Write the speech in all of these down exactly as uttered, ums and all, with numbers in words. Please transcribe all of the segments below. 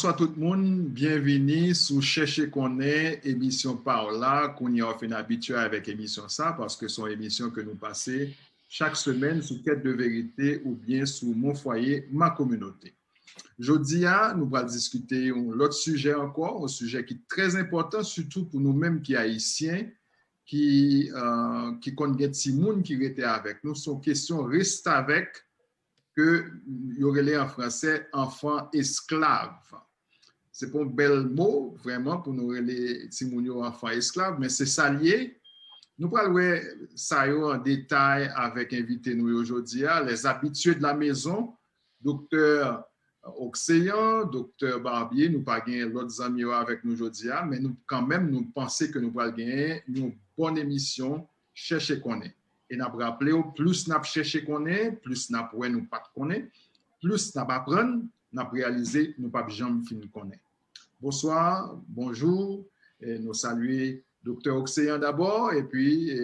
Bonswa tout moun, byenvini sou Chèche Konnen, emisyon pa w la. Kounye a w fin abitye avèk emisyon sa, paske se yon emisyon ke nou pase chak semèn sou Quête de vérité oubyen sou Mon Foyer, ma communauté. Jodi a, nou pral diskite yon lòt sijè ankò, yon sijè ki trè enpòtan, sitou pou nou menm ki ayisyen, ki, euh, ki konn gen timoun ki rete avèk nou. Se yon kesyon restavèk ke yo rele an fransè enfant esclave. Se pa yon bèl mo, vrèman, pou nou rele timoun yo enfant esclave, men se sa l ye. Nou pral wè sa yo an detay avèk envite nou yo jodi a, les habitués de la maison, Doktè Oxéan, Doktè Barbier, nou pa gen lòt zanmi yo avèk nou jodi a, men nou kanmenm, nou panse ke nou pral genyen yon bòn emisyon Chèche Konnen. E n ap raple w, plis n ap chèche konnen, plis n ap wè nou pa t konnen, plis n ap aprann, n ap reyalize nou p ap janm fin konnen. Bonswa, bonjou, e nou salye Doktè Oxéan dabò, epi, e,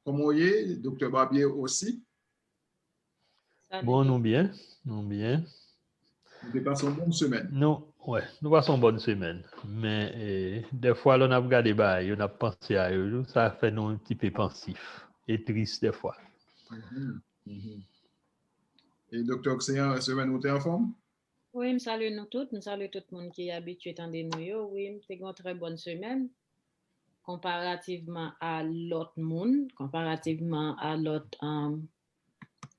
kòman w ye, Doktè Barbier osi? Bon, nou byen, nou byen. Nou te pase yon bòn semèn. Nou, wè, nou pase yon bòn semèn. Men, e, dèfwa, lè n ap gade bagay yo, n ap panse a yo, sa fè nou yon ti pe pansif e tris dèfwa. Mhm, mhm. E Doktè Oxéan, semèn ou te anfòm? Wi, m salye nou tout, m salye tout moun ki abitye tande nou yo. Wi, m te gen yon trè bòn semèn konparativman a lòt moun, konparativman a lòt, um,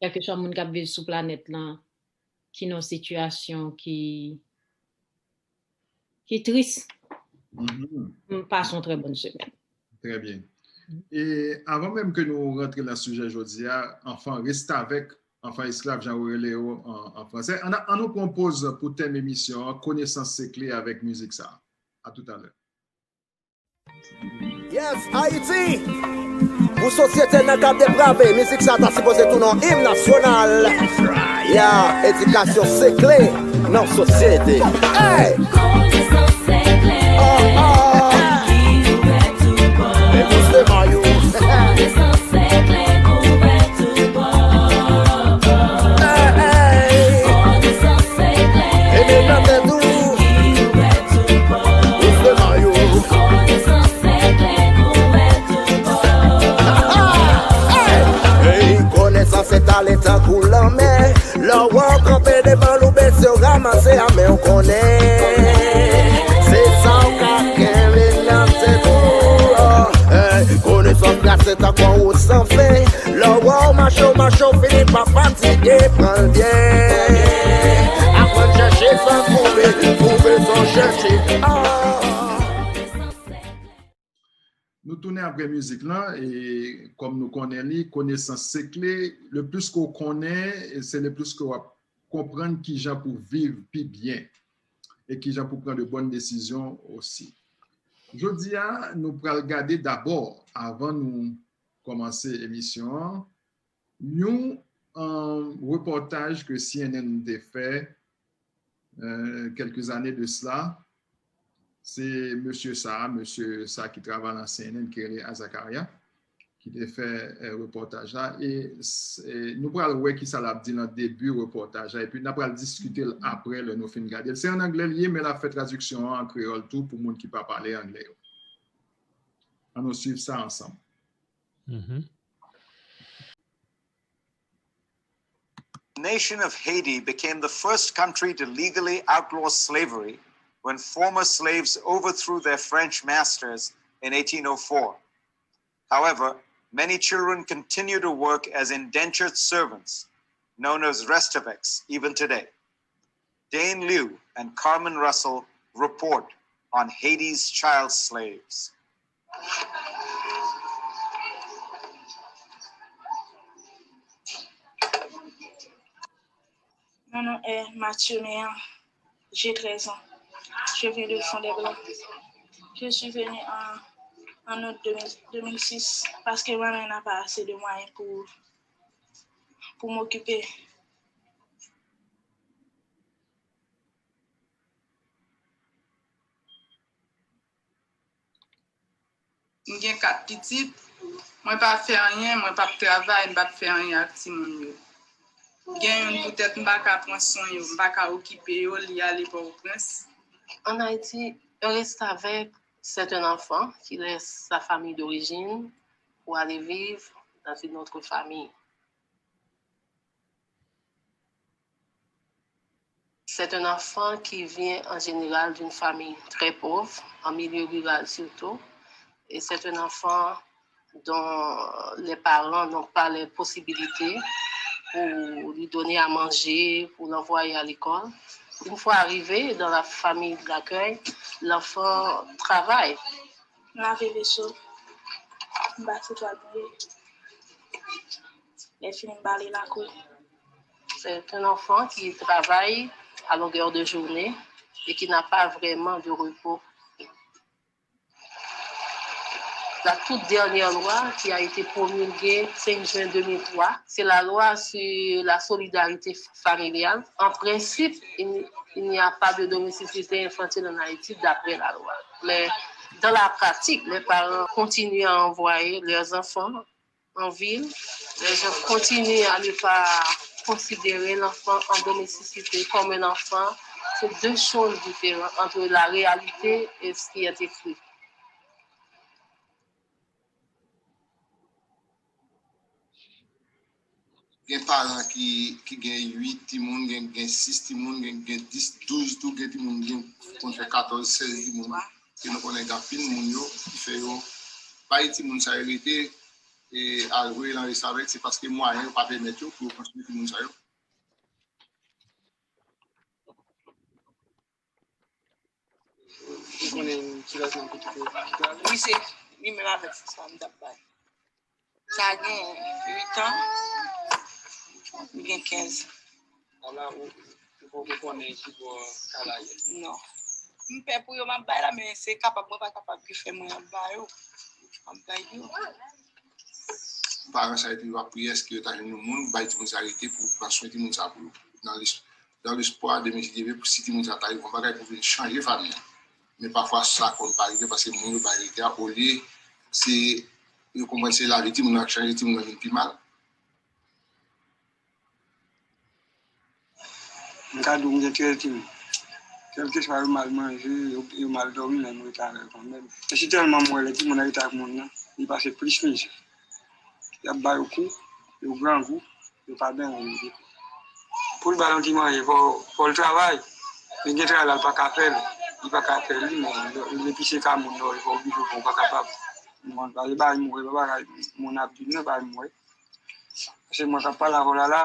kèlkeswa moun k ap viv sou planèt lan, ki nan yon sitiyasyon ki, ki tris. Mhm. M pase yon trè bòn semèn. Trè byen. E avan menm ke nou rantre nan sijè jodi a, enfant restavèk, enfant esclave, jan yo rele yo an, an fransè, ann, ann nou pran yon poz pou tèm emisyon an, konesans se kle avèk mizik sa a. A toutalè. Yes, Ayiti! Pou sosyete nan k ap deprave, mizik sa ta sipoze tounen yon im nasyonal. Yeah, edikasyon se kle nan sosyete. Hey! Konesans se kle. Oh, oh. Ki ouvè tout bò. E bouch de mayou. Konesans se kle, ouvè tout bò. Hey, hey. Konesans se kle. E men nan tèt ou. Ki ouvè tout bò. Bouch de mayou. Konesans se kle, ouvè tout bò. Hey, konesans se tale tankou lanmè. Lè w wè w kanpe devan l, ou bezwen ranmase a, men w konnen se sa w ka kenbe nan tèt ou. Hey, konesans trase tankou yon wout san fen. Lè w wè w mache, w mache, w fini pa fatige, pran l byen. Aprann chèche san kouri, twouve san chèche. Ah. Nou tounen apre mizik lan, e kòm nou konnen li, konesans se kle. Le plis ke w konnen, e se le plis ke w ap konprann kijan pou viv pi byen e kijan pou pran de bòn desizyon osi. Jodi a, nou pral gade dabò, avan nou kòmanse emisyon an, yon, um, repòtaj ke C N N te fè, euh, quelques années de cela. Se mesye sa, mesye sa ki travay nan C N N, ki rele Azacaria, ki te fè, euh, repòtaj la. E, s-, e nou pral wè kisa l ap di nan debi repòtaj la, epi n ap pral diskite l apre, lè nou fin gade l. Se an anglè l ye, men l ap fè tradiksyon an an kreyòl tou pou moun ki pa pale anglè yo. Ann nou swiv sa ansanm. Mhm. The nation of Haiti became the first country to legally outlaw slavery when former slaves overthrew their French masters in eighteen oh four. However, many children continue to work as indentured servants, known as restaveks, even today. Dane Liu and Carmen Russell report on Haiti's child slaves. Mon nom est Mathieu Néant. J'ai treize ans. Je viens de Fond des Blancs. Je suis venu en, en août deux mille, deux mille six parce que maman n'a pas assez de moyens pour, pour m'occuper. M gen kat pitit, mwen pa fè anyen, mwen p ap travay, m p ap fè anyen ak timoun yo. Gen youn poutèt m pa ka pran swen yo, m pa ka okipe yo, li ale Pòtoprens. En Haïti, un restavek, c'est un enfant qui laisse sa famille d'origine pour aller vivre dans une autre famille. C'est un enfant qui vient en général d'une famille très pauvre, en milieu rural surtout, et c'est un enfant dont les parents n'ont pas les possibilités pour lui donner à manger, pour l'envoyer à l'école. Une fois arrivé dans la famille d'accueil, l'enfant travaille. Lave veso, m pase twal mouye. Lè fini, m bale lakou. C'est un enfant qui travaille à longueur de journée et qui n'a pas vraiment de repos. La toute dernière loi qui a été promulguée cinq juin deux mille trois, c'est la loi sur la solidarité familiale. En principe, il, il n'y a pas de domesticité infantile en Haïti d'après la loi. Mais dans la pratique, les parents continuent à envoyer leurs enfants en ville. Les gens continuent à ne pas considérer l'enfant en domesticité comme un enfant. C'est deux choses différentes entre la réalité et ce qui est écrit. Gen paran ki, ki gen uit timoun, gen, gen sis timoun, gen, gen dis, douz tou, gen timoun gen konn fè katòz, sèz timoun. Ke nou konnen gen anpil moun yo ki fè yo bay timoun sa yo rete, e al voye nan restavèk, se paske mwayen yo pa pèmèt yo pou yo pran swen timoun sa yo. Ou konnen kilès nan kote ke ou travay? Wi, se li menm avèk sa m t ap bay. Sa gen uit an, li gen kenz. Ala, ou, ou poko konnen ki bò kay la ye? Non. M pè pou yo, m ap bay la, men se kapab mwen pa kapab ki fè mwen ap ba yo. M ap bay yo. Paran sa yo toujou ap priye èske yo ta jwenn yon moun, bay timoun sa rete pou pran swen timoun sa pou yo. Nan lis-, dans l'espoir, demen, si Dye vle, pou si timoun sa ta rive yon bagay pou vin chanje fanmi an. Men pafwa, sa konn pa rive paske moun yo bay rete a, olye se yo konprann se lavi timoun nan k chanje, timoun nan vin pi mal. M ka di w, m gen trèz timoun. Kèlkeswa yo mal manje, yo, yo mal dòmi, men m rete avè yo kanmenm. Men si tèlman m wè lè timoun nan rete ak moun nan, li pase plis mizè. Y ap ba yo kou, yo grangou, yo pa benyen yo. Pou l ba l yon ti manje, fò, fò l travay. Li gen travay la, l pa ka fè l. Li pa ka fè li, men depi se ka moun nan, fò w oblije fè, w pa kapab. Mwen pa, e bagay m wè, e pa bagay moun ap di m nan, bagay m wè. Se mwen k ap pale avè w la la.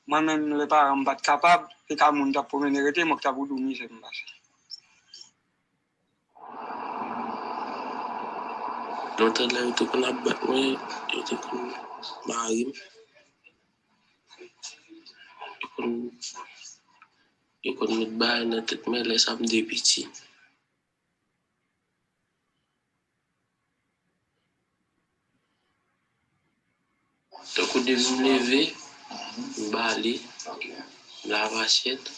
Mwen menm, lè paran m pa t kapab, se ka moun t ap pwomene rete, mwen k t ap di w mizè m pase. Lontan lè yo te konn ap bat mwen, yo te konn mare m. Yo konn, yo konn met bagay nan tèt mwen lè sa m te piti. Tankou depi m leve, m bale, m lave asyèt.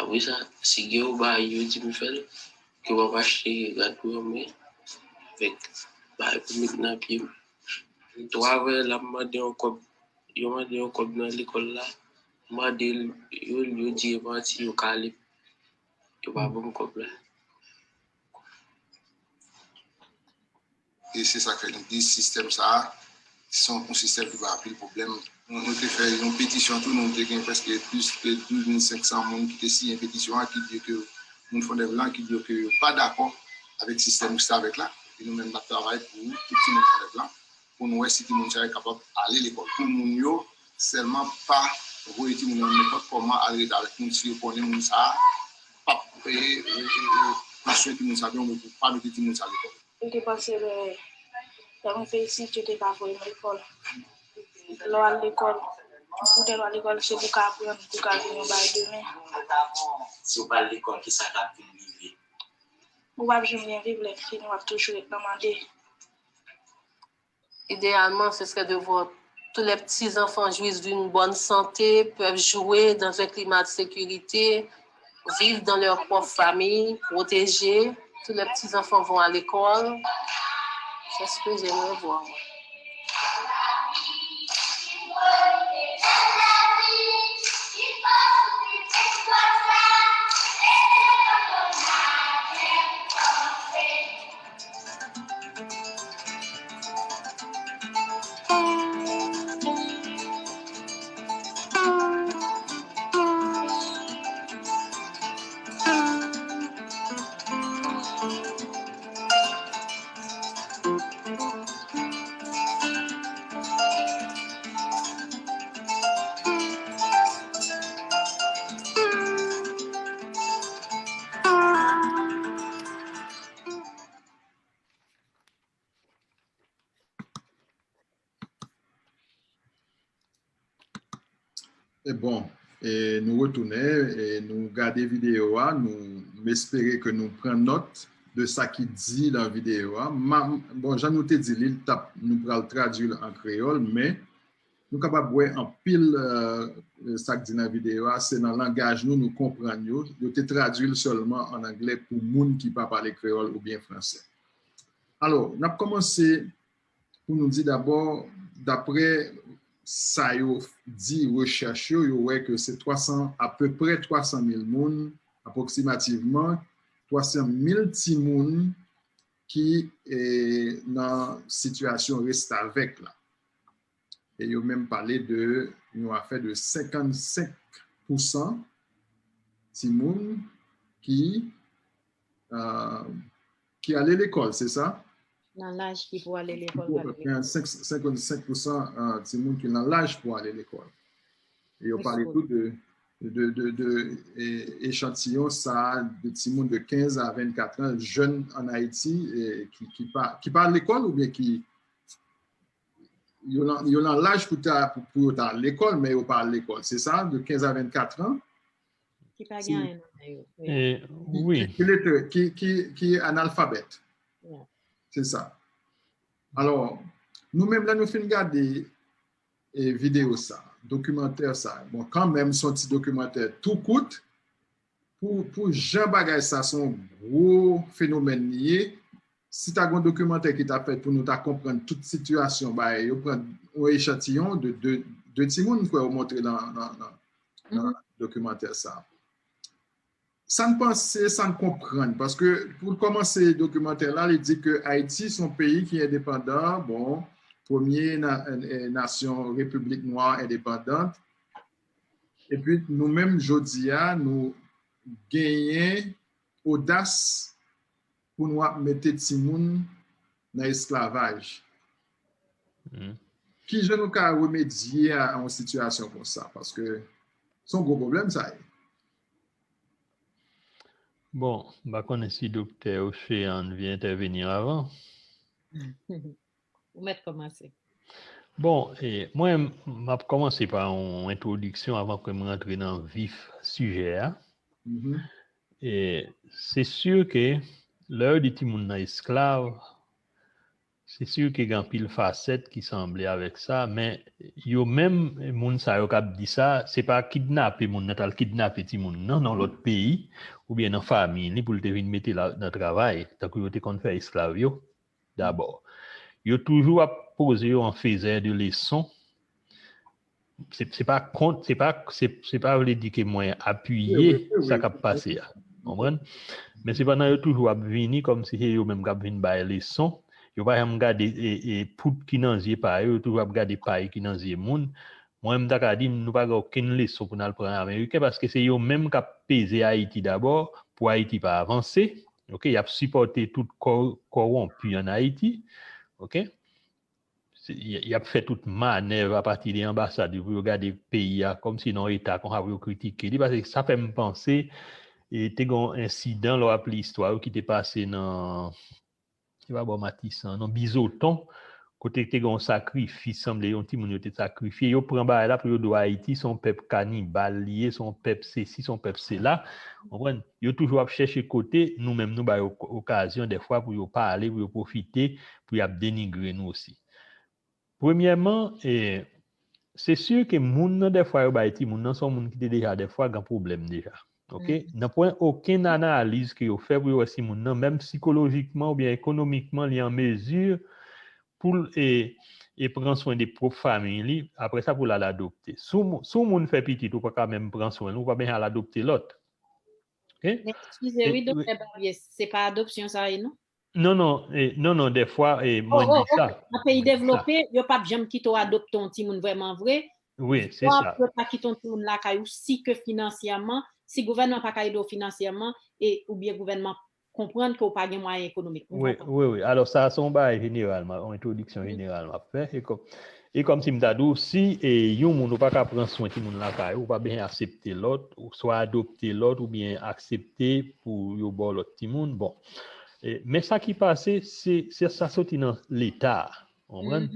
Apre sa, si gen yon bagay yo di m fè l, ke m ap achte rad pou mwen, avèk bagay pou met nan pye m. Travay la, m mande yon kòb, yo mande yon kòb nan lekòl la, m mande yo, yo di e manti, yo kale m, yo pa ban m kòb la. E se sa k fè nou di sistèm sa a, se yon, yon sistèm ki ba anpil pwoblèm. Nou, nou te fè yon petisyon tou, nou te gen prèske plis ke douz mil senk san moun ki te siyen petisyon an, ki di ke moun Fondèv lan, ki di ke yo pa dakò avèk sistèm restavèk la. E nou menm, n ap travay pou tout timoun Fondèv lan, pou nou wè si timoun sa yo kapab ale lekòl. Pou moun yo sèlman pa voye timoun yo nenpòt kòman al rete avèk moun si yo konnen moun sa a p ap, e, e, e, e, pran swen timoun sa a byen, oubyen pou pa mete timoun sa a lekòl. Ou te panse lè, lè mwen te isit, yo te ka voye m lekòl. Lè w al lekòl, ou te al lekòl, se pou w ka aprann, pou w ka vin yon bagay demen. Si w pa al lekòl, kisa k ap vin rive? Ou p ap janm byen viv, lè fini, w ap toujou ret nan mande. Idéalement, ce serait de voir tous les petits-enfants jouissent d'une bonne santé, peuvent jouer dans un climat de sécurité, vivre dans leur propre famille, protégés. Tous les petits-enfants vont à l'école. C'est ce que j'aimerais voir, moi. E bon, e nou retounen, e nou gade videyo a, nou m espere ke nou pran nòt de sa ki di nan videyo a. Ma, bon, jan nou te di li, l t ap, nou pral tradui l an kreyòl, men nou kapab wè anpil, e, sa k di nan videyo a, se nan langaj nou, nou konprann yo. Yo te tradui l sèlman an anglè pou moun ki pa pale kreyòl oubyen fransè. Alò, n ap kòmanse pou nou di dabò, daprè sa yo di, rechèch yo, yo wè ke se twa san, apeprè twa san mil moun, apwoksimativman twa san mil timoun ki, e, nan sitiyasyon restavèk la. E yo menm pale de yon afè de senkannsenk pousan timoun ki, e, ki ale lekòl, se sa? Nan laj ki pou ale Ki lekòl, pou pral apeprè senkannsenk pousan, e, timoun ki nan laj pou ale lekòl. E yo pale Preschool. Tou de, de, de, de e, echantiyon sa a de timoun de kenz a vennkat an, jèn an Ayiti, e, ki, ki pa, ki pa al lekòl oubyen ki yo nan, yo nan laj pou ta, pou, pou yo ta al lekòl, men yo pa al lekòl. Se sa, de kenz a vennkat an? Ki pa gen anyen nan men yo. Wi. E, wi. Ki, ki lete, ki, ki, ki analfabèt. Yeah. Se sa. Alò, nou menm lè nou fin gade e, videyo sa, dokimantè sa, bon, kanmenm, se yon ti dokimantè tou kout, pou, pou jan bagay sa, se yon gwo fenomèn li ye. Si ta gen yon dokimantè ki ta fèt pou nou ta konprann tout sitiyasyon bagay, yo pran yon echantiyon de, de, de timoun, m kwè yo montre nan, nan, nan, nan dokimantè sa. Sa n panse, sa n konprann, paske pou l kòmanse dokimantè la, li di ke Ayiti se yon peyi ki endepandan, bon, premye na, e, nasyon repiblik nwa endepandan, epi nou menm jodi a, nou genyen odas pou nou ap mete timoun nan esklavaj. Mhm. Kijan nou ka remedye a, a yon sitiyasyon konsa? Paske se yon gwo pwoblèm sa ye. Bon, m pa konnen si doktè Ocean vle entèveni avan. Ou mèt kòmanse. Bon, e, mwen, m ap kòmanse pa yon entwodiksyon avan ke m rantre nan vif sijè a. Mhm. E se si ke lè yo di timoun nan esklav, se si ke gen anpil fasèt ki sanble avèk sa, men yo menm, moun sa yo k ap di sa, se pa kidnape moun nan, t al kidnape timoun nan nan lòt peyi, oubyen nan fanmi li pou l te vin mete la nan travay, tankou yo te konn fè esklav yo dabò. Yo toujou ap poze yo an fezè de leson. Se, se pa kont, se pa, se, se pa vle di ke mwen apiye Wi, wi, wi, sa k ap pase a. Konprann? Men sepandan, yo toujou ap vini kòmsi se yo menm k ap vin bay leson. Yo pa janm gade e, e poud ki nan zye pa yo, yo toujou ap gade pay ki nan zye moun. Mwen, m ta ka di, nou pa gen okenn leson pou n al pran nan Ameriken, paske se yo menm k ap peze Ayiti dabò, pou Ayiti pa avanse. Oke, y ap sipòte tout kò-, kòwonpi ann Ayiti. Oke? Se, y, y ap fè tout manèv apati de anbasad yo pou yo gade peyi a kòmsi nan eta konsa pou yo kritike li, paske sa fè m panse, e, te gen yon ensidan, lè w ap li istwa yo, ki te pase nan, se pa bò Matisan, nan Bizoton, kote te gen yon sakrifis, sanble yon timoun yo te sakrifye. Yo pran bagay la pou yo di w Ayiti se yon pèp kanibal li ye, se yon pèp sesi, se yon pèp sela. Konprann? Yo toujou ap chèche kote nou menm nou ba yo okazyon dèfwa pou yo pale, pou yo pwofite, pou y ap denigre nou osi. Premyèman, e, se si ke moun nan dèfwa yo bay timoun nan, se yon moun ki te deja dèfwa gen pwoblèm deja. Oke? Nan pwen okenn analiz ke yo fè pou yo wè si moun nan, menm sikolojikman oubyen ekonomikman, li an mezi pou l, e, e pran swen de pwòp fanmi li, apre sa pou l al adopte. Si w, si w moun fè pitit, ou pa ka menm pran swen l, ou pa bezwen al adopte lòt. Oke? Men eskize, wi, doktè Babye, se pa adopsyon sa ye, non? Non, non, e, non, non, dèfwa, e, mwen di sa. Nan peyi devlope, yo p ap janm kite w adopte yon timoun vrèman vre. Wi, se sa. Yo pa kite yon timoun lakay ou si ke finansyèman, si gouvènman pa ka ede w finansyèman, e oubyen gouvènman konprann ke w pa gen mwayen ekonomik. Wi, wi, wi. Alò, sa, se yon bagay jeneral, yon entwodiksyon jeneral m ap fè. E kòm, e kòm si m ta di w, si, e, yon moun ou pa ka pran swen timoun lakay ou, ou pa bezwen aksepte lòt, ou swa adopte lòt, oubyen aksepte pou yo ba w lòt timoun. Bon. E, men sa ki pase, se, se sa soti nan Leta. Konprann?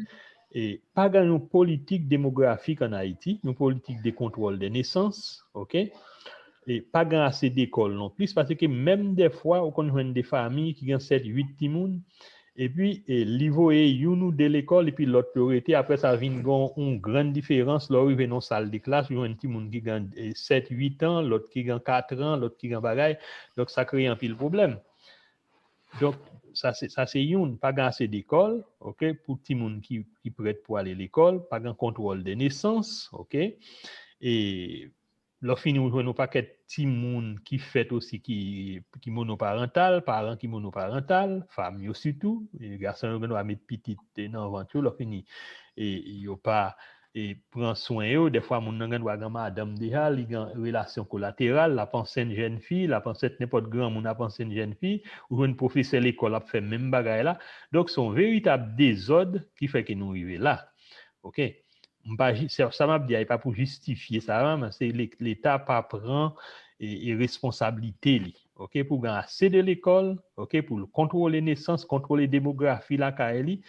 E pa gen yon politik demografik ann Ayiti, yon politik de kontwòl de nesans, oke? E pa gen ase dekòl non plis, paske menm dèfwa, ou konn jwenn de fanmi ki gen sèt, uit timoun, epi e, li voye youn ou de lekòl, epi lòt yo rete, apre sa vin gen yon grann diferans, lè w rive nan sal de klas, ou jwenn timoun ki gen e, sèt, uit an, lòt ki gen kat an, lòt ki gen bagay, donk sa kreye anpil pwoblèm. Donk, sa se, sa se youn, pa gen ase dekòl, oke, pou timoun ki, ki prèt pou ale lekòl, pa gen kontwòl de nesans, oke. E lè w fini, ou jwenn yon pakèt timoun ki fèt osi ki, ki monoparantal, paran ki monoparantal, fanm yo sitou, e gason yo gen dwa met pitit nan vant yo, lè w fini, e yo pa e pran swen yo. Dèfwa, moun nan gen dwa gen madanm deja, li gen relasyon kolateral, l ap ansent jèn fi, l ap ansent nenpòt granmoun ap ansent jèn fi, ou jwenn pwofesè lekòl ap fè menm bagay la. Donk, se yon veritab dezòd ki fè ke nou rive la. Oke? M pa, sa, sa m ap di a, e pa pou jistifye sa, men se Leta pa pran e, e responsablite li. Oke? Pou gen ase de lekòl, oke, pou l kontwole nesans, kontwole demografi lakay li,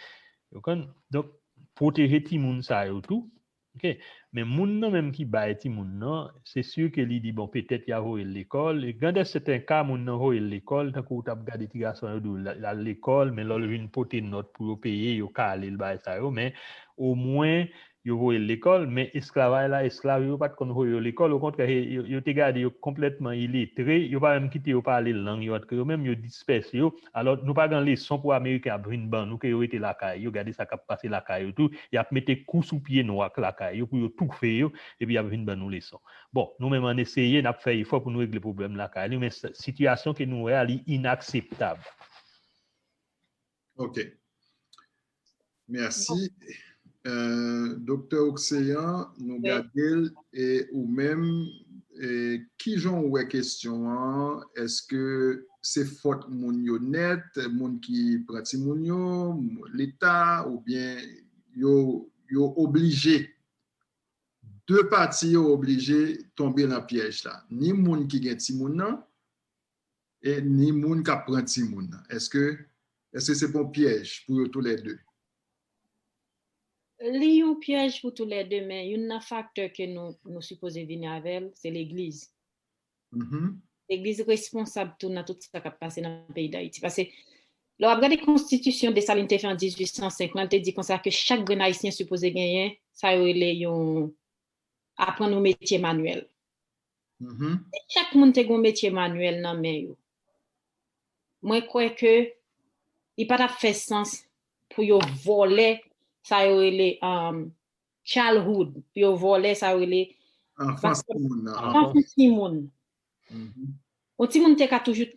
Ou konn? Donk, pwoteje timoun sa yo tou. Oke? Men moun nan menm ki bay timoun nan, se si ke li di, bon, petèt y a voye l lekòl. E gen de sèten ka, moun nan voye l lekòl, tankou w t ap gade ti gason yo di w l al lekòl, men lè l vin pote nòt pou yo peye, yo kale l bagay sa yo. Men omwen, yo voye l lekòl, men esklav la, esklav yo pa t konn voye yo lekòl, okontrè, yo, yo te gade yo konplètman iletre, yo pa menm kite yo pale lang yo ant yo menm, yo dispèse yo. Alò, nou pa gen leson pou Ameriken ap vin ban nou, ke yo rete lakay yo, gade sa k ap pase lakay yo tou, y ap mete kou sou pye nwa k lakay yo pou yo toufe yo, epi y ap vin ban nou leson. Bon, nou menm ann eseye, n ap fè efò pou nou regle pwoblèm lakay nou, men sitiyasyon ke nou wè a, li inakseptab. Ok. Mèsi. Doktè Oxéan, nou gade l, e ou menm, e, kijan w wè kesyon an? Èske se fòt moun yo nèt, moun ki pran timoun yo, Leta, oubyen yo, yo oblije, de pati yo oblije tonbe nan pyèj la? Ni moun ki gen timoun nan, e ni moun k ap pran timoun nan? Èske, èske se pa yon pyèj pou yo toulède? Li yon pyèj pou toulède, men youn nan faktè ke nou, nou sipoze vini avè l, se legliz. Legliz responsab tou nan tout sa k ap pase nan peyi Dayiti. Paske lè w ap gade konstitisyon Desalin te fè an dizuit san senk lan, li te di konsa ke chak grenn Ayisyen sipoze genyen sa yo rele yon aprann yon metye manyèl. Si chak moun te gen yon metye manyèl nan men yo, mwen kwè ke li pa t ap fè sans pou yo vòlè sa yo rele childhood, pou yo vòlè sa yo rele anfans timoun. Yon timoun te ka toujou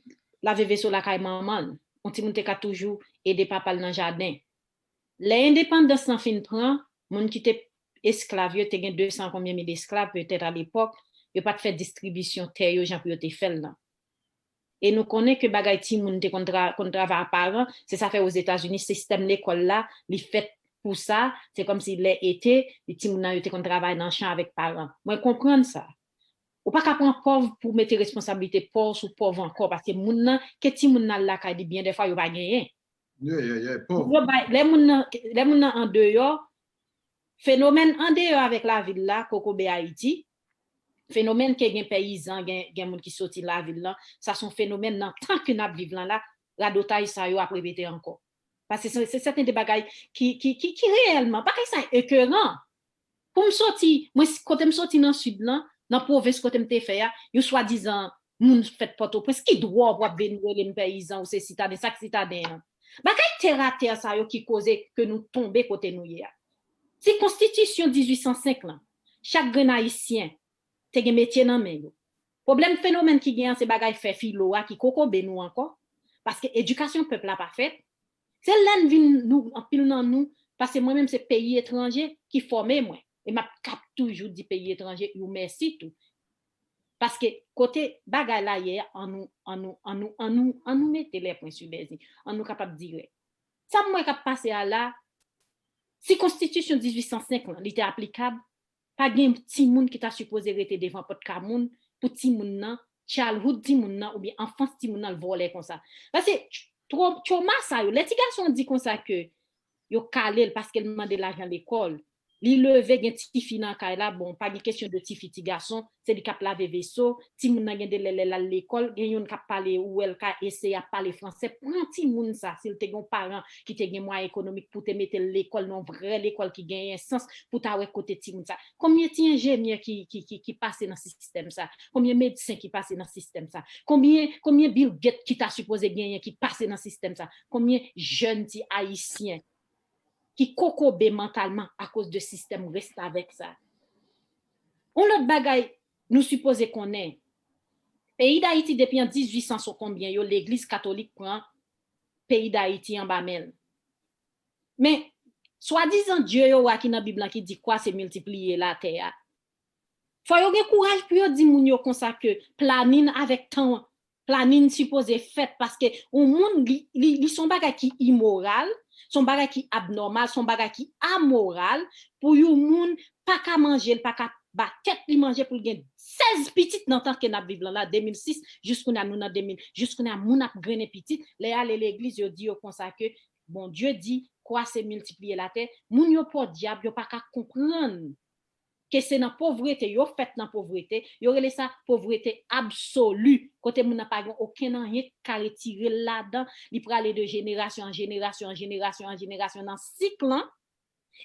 lave veso lakay manman l. Yon timoun te ka toujou ede papa l nan jaden. Lè endepandans lan fin pran, moun ki te esklav yo, te gen de san konbyen mil esklav petèt alepòk, yo pa t fè distribisyon tè yo jan pou yo te fè l lan. E nou konnen ke bagay timoun te konn tra, konn travay a paran, se sa fè Ozetazini sistèm lekòl la, li fèt pou sa, se kòmsi lè ete, timoun nan yo te konn travay nan chan avèk paran. Mwen konprann sa. Ou pa ka pran pòv pou mete responsablite pa w sou pòv ankò, paske moun nan, ke timoun nan al lakay li byen dèfwa yo pa genyen. Lè moun nan andeyò, fenomèn andeyò avèk lavil la, kokobe Ayiti, fenomèn ke gen peyizan, gen, gen moun ki soti lavil lan, sa se yon fenomèn nan tan ke n ap viv lan la, radotay sa yo ap repete ankò. Paske se, se sèten de bagay ki, ki, ki, ki reyèlman, bagay sa ekeran. Pou m soti, mwen, kote m soti nan sid lan, nan pwovens kote m te fè a, yon swadizan moun fèt Pòtoprens, ki dwa w pou ap vin rele m peyizan ou se sitaden, sa k sitaden an? Bagay tèratè sa yo ki koze ke nou tonbe kote nou ye a. Si konstitisyon dizuit san senk lan, chak grenn ayisyen te gen metye nan men yo. Pwoblèm fenomèn ki gen an se bagay fè filo a ki kokobe nou ankò, paske edikasyon pèp la pa fèt. Se lè n vin nou, anpil nan nou, paske mwen menm se peyi etranje ki fòme mwen. E m ap, k ap toujou di peyi etranje yo mèsi tou. Paske kote bagay la ye a, an nou, an nou, an nou, an nou, an nou mete les points sur les i. An nou kapab dirèk. Sa m wè k ap pase a la, si konstitisyon dizuit san senk lan, li te aplikab, pa gen timoun ki ta sipoze rete devan pòt ka moun pou timoun nan, childhood timoun nan oubyen anfans timoun nan l vòlè konsa. Paske tro, twoma sa yo, lè ti gason an di konsa ke yo kale l paske l mande lajan lekòl. Li leve, gen tifi nan kay la, bon, pa gen kesyon de tifi, ti gason, se li k ap lave veso, timoun nan gen de lè lè l al lekòl, gen youn k ap pale, ou wè l ka eseye ap pale fransè, pran timoun sa, si l te gen yon paran ki te gen mwayen ekonomik pou te mete l lekòl, nan yon vrè lekòl ki genyen sans, pou ta wè kote timoun sa. Konbyen ti enjenyè ki, ki, ki, ki pase nan sistèm sa? Konbyen medsen ki pase nan sistèm sa? Konbyen, konbyen Bill Gates ki ta sipoze genyen ki pase nan sistèm sa? Konbyen jèn ti ayisyen ki kokobe mantalman akoz de sistèm restavèk sa? Yon lòt bagay nou sipoze konnen, peyi Dayiti depi an dizuit san son konbyen yo, legliz katolik pran peyi Dayiti anba men l. Men, swadizan dye yo a ki nan Bib lan ki di kwa se miltipliye latè a, fò yo gen kouraj pou yo di moun yo konsa ke planin avèk tan, planin sipoze fèt, paske yon moun, li, li, li se yon bagay ki imoral, se yon bagay ki abnòmal, se yon bagay ki amoral pou yon moun pa ka manje, l pa ka ba tèt li manje pou l gen sèz pitit nan tan ke n ap viv lan la, de mil sis, jis kounye a nou nan de mil, jis kounye a moun ap grennen pitit, lè y ale legliz, yo di yo konsa ke Bondye di, kwa se miltipliye latè, moun yo podyab, yo pa ka konprann ke se nan povrete, yo fèt nan povrete, yo rele sa povrete absoli, kote moun nan pa gen okenn anyen ki ka retire l ladan, li prale de jenerasyon an jenerasyon an jenerasyon an jenerasyon nan sik lan,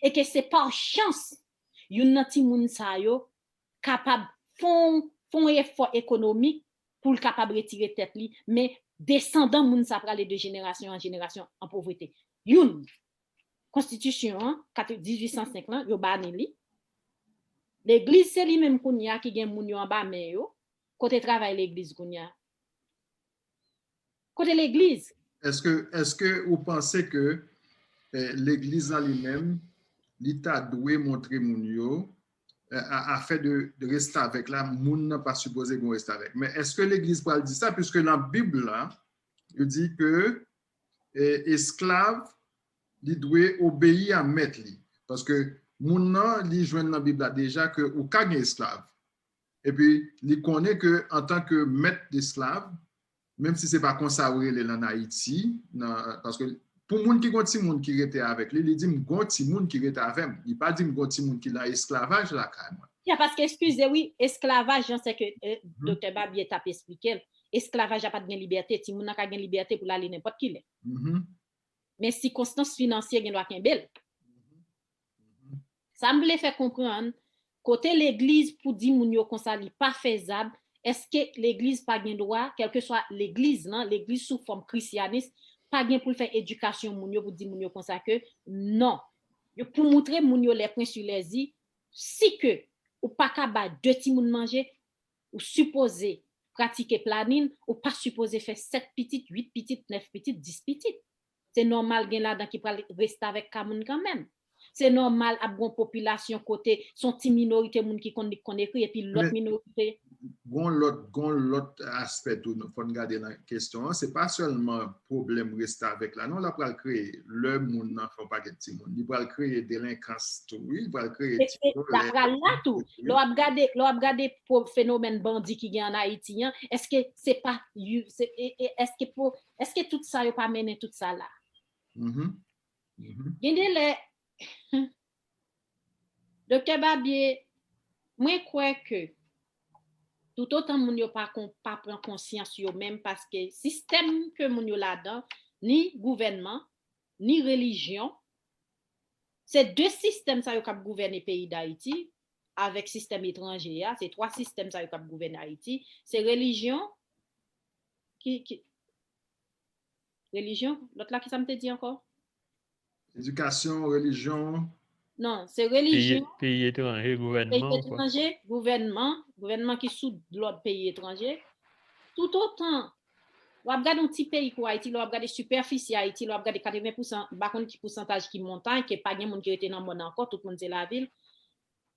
e ke se pa chans youn nan timoun sa yo kapab fè yon, fè yon efò ekonomik pou l kapab retire tèt li, men desandan moun sa prale de jenerasyon an jenerasyon an povrete. Youn, konstitisyon an, kat-, dizuit san senk lan, yo bani li. Legliz se li menm kounye a ki gen moun yo anba men yo. Kote travay legliz kounye a? Kote legliz? Èske, èske ou panse ke, eh, legliz lan li menm, li ta dwe montre moun yo, eh, a, afè de, de restavèk la, moun nan pa sipoze gen restavèk? Men èske legliz pral di sa? Piske nan Bib la, yo di ke, eh, esklav, li dwe obeyi a mèt li. Paske moun nan, li jwenn nan Bib la deja ke ou ka gen esklav. Epi, li konnen ke antanke mèt desklav, menm si se pa konsa yo rele l ann Ayiti, nan, paske pou moun ki gon timoun ki rete avèk li, li di m gon timoun ki rete avè m. Li pa di m gon timoun ki nan esklavaj lakay mwen. Ya, paske, eskize, wi, esklavaj, jan se ke, eh, Doktè Babye t ap esplike l, esklavaj la pa t gen libète, timoun nan ka gen libète pou l ale nenpòt ki lè. Men sikonstans finansye gen dwa kenbe l. Sa m vle fè konprann, kote legliz pou di moun yo konsa li pa fezab, èske legliz pa gen dwa, kèlkeswa legliz lan, legliz sou fòm krisyanis, pa gen pou l fè edikasyon moun yo pou di moun yo konsa ke non. Yo pou moutre moun yo les points sur les i, si ke ou pa ka bay de timoun manje, ou sipoze pratike planin, ou pa sipoze fè sèt pitit, uit pitit, nèf pitit, dis pitit. Se nòmal gen ladan ki pral restavèk ka moun kanmenm. Se nòmal ap gon popilasyon kote se yon ti minorite moun ki konn li, ki konn ekri, epi lòt minorite. Gon lòt, gon lòt aspè tou, fò n gade nan kesyon an. Se pa sèlman pwoblèm restavèk la, non, l ap pral kreye. Lè moun nan fè yon pakèt timoun, li pral kreye delenkans tou, wi, li pral kreye ti vòlè. L ap pral la tou. Lè w ap gade, lè w ap gade fenomèn bandi ki gen ann Ayiti an, èske se pa, èske, èske tout sa yo pa mennen tout sa la? Gen de lè, Doktè Babye, mwen kwè ke toutotan moun yo pa, pa pran konsyans yo menm, paske sistèm ke moun yo ladan, ni gouvènman, ni relijyon, se de sistèm sa yo k ap gouvène peyi Dayiti, avèk sistèm etranje a, se twa sistèm sa yo k ap gouvène Ayiti, se relijyon, ki, ki, relijyon, lòt la, ki sa m te di ankò? Edikasyon, relijyon. Non, se relijyon. Peyi etranje, gouvènman, peyi etranje, gouvènman, gouvènman ki sou lòd peyi etranje. Toutotan w ap gade yon ti peyi kou Ayiti, lè w ap gade sipèfisi Ayiti, lè w ap gade katreven pousan, m pa konn ki pousantaj ki montay, ke pa gen moun ki rete nan mòn ankò, tout moun se lavil.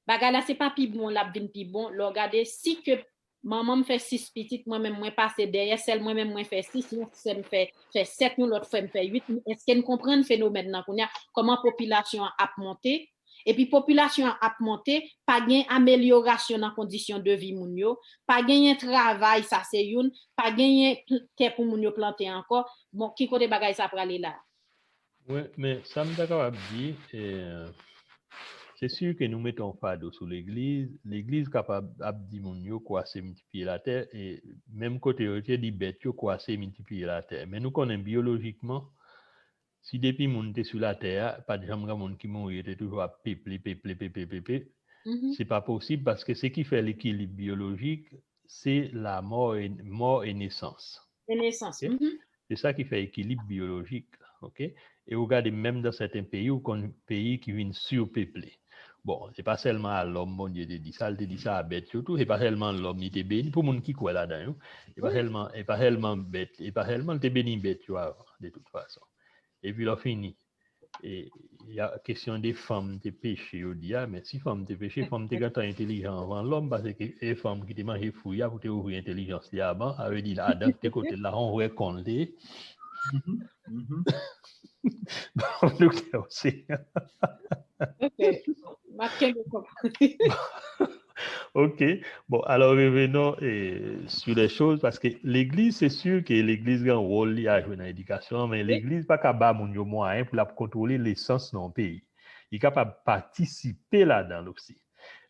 Bagay la se pa pi bon l ap vin pi bon. Lè w gade, si ke manman m fè sis pitit, mwen menm mwen pase dèyè, sèl mwen menm mwen fè sis, yon sè m fè, fè sèt, yon lòt frè m fè uit, èske n konprann fenomèn nan kounye a? Kòman popilasyon an ap monte? Epi popilasyon an ap monte, pa gen amelyorasyon nan kondisyon de vi moun yo, pa genyen travay, sa se youn, pa genyen tè pou moun yo plante ankò. Bon, ki kote bagay sa prale la? Wi, men sa m ta kapab di, eh, se si ke nou mete yon fado sou legliz, legliz kapab ap di moun yo kwase, miltipliye latè, e menm kote yo te di bèt yo kwase, miltipliye latè. Men nou konnen byolojikman, si depi moun te sou latè a, pa t janm gen moun ki mouri, yo te toujou ap peple, peple, peple, peple. Se pa posib paske se ki fè lekilib byolojik, se la mò e, mò e nesans. E nesans. Mhm. Se sa ki fè ekilib byolojik. Ok? E ou gade menm dan sèten peyi, ou konn peyi ki vin sipeple. Bon, se pa sèlman a lòm Bondye te di sa, l te di sa a bèt yo tou, se pa sèlman lòm li te beni, pou moun ki kwè ladan yo, se pa sèlman, se pa sèlman bèt, se pa sèlman l te beni bèt yo avan, de tout fason. Epi lè w fini, e, y a kesyon de fanm te peche, yo di a, men si fanm te peche, fanm te gentan entelijan anvan lòm, paske e fanm ki te manje fwi a pou te ouvri entelijans li avan, sa vle di Adan ki te kote l la, yon vrè kon l te ye. Doktè Oseyan. Ok. M ap kenbe kòb. Ok. Bon, alors revenons eh, sur les choses, paske legliz, se si ke legliz gen wòl li a jwe nan edikasyon an, men legliz pa ka ba moun yo mwayen pou l ap kontwole lesans nan yon peyi. Li kapab patisipe ladan l osi.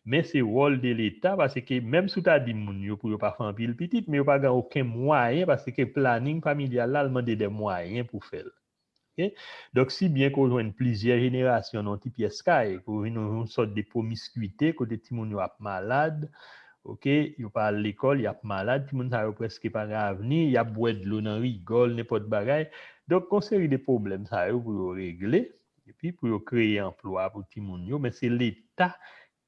Men se wòl de Leta, paske menm si w ta di moun yo pou yo pa fè anpil pitit, men yo pa gen okenn mwayen, paske planin familyal la, l mande de mwayen pou fè l. Ok? Donk, si byen ke w jwenn plizyè jenerasyon nan yon ti pyès kay, ke w vin yon sòt de pwomiskwite, kote timoun yo ap malad, ok, yo pa al lekòl, y ap malad, timoun sa yo prèske pa gen avni, y ap bwè dlo nan rigòl, nenpòt bagay. Donk, gon seri de pwoblèm sa yo pou yo regle, epi pou yo kreye anplwa pou timoun yo, men se Leta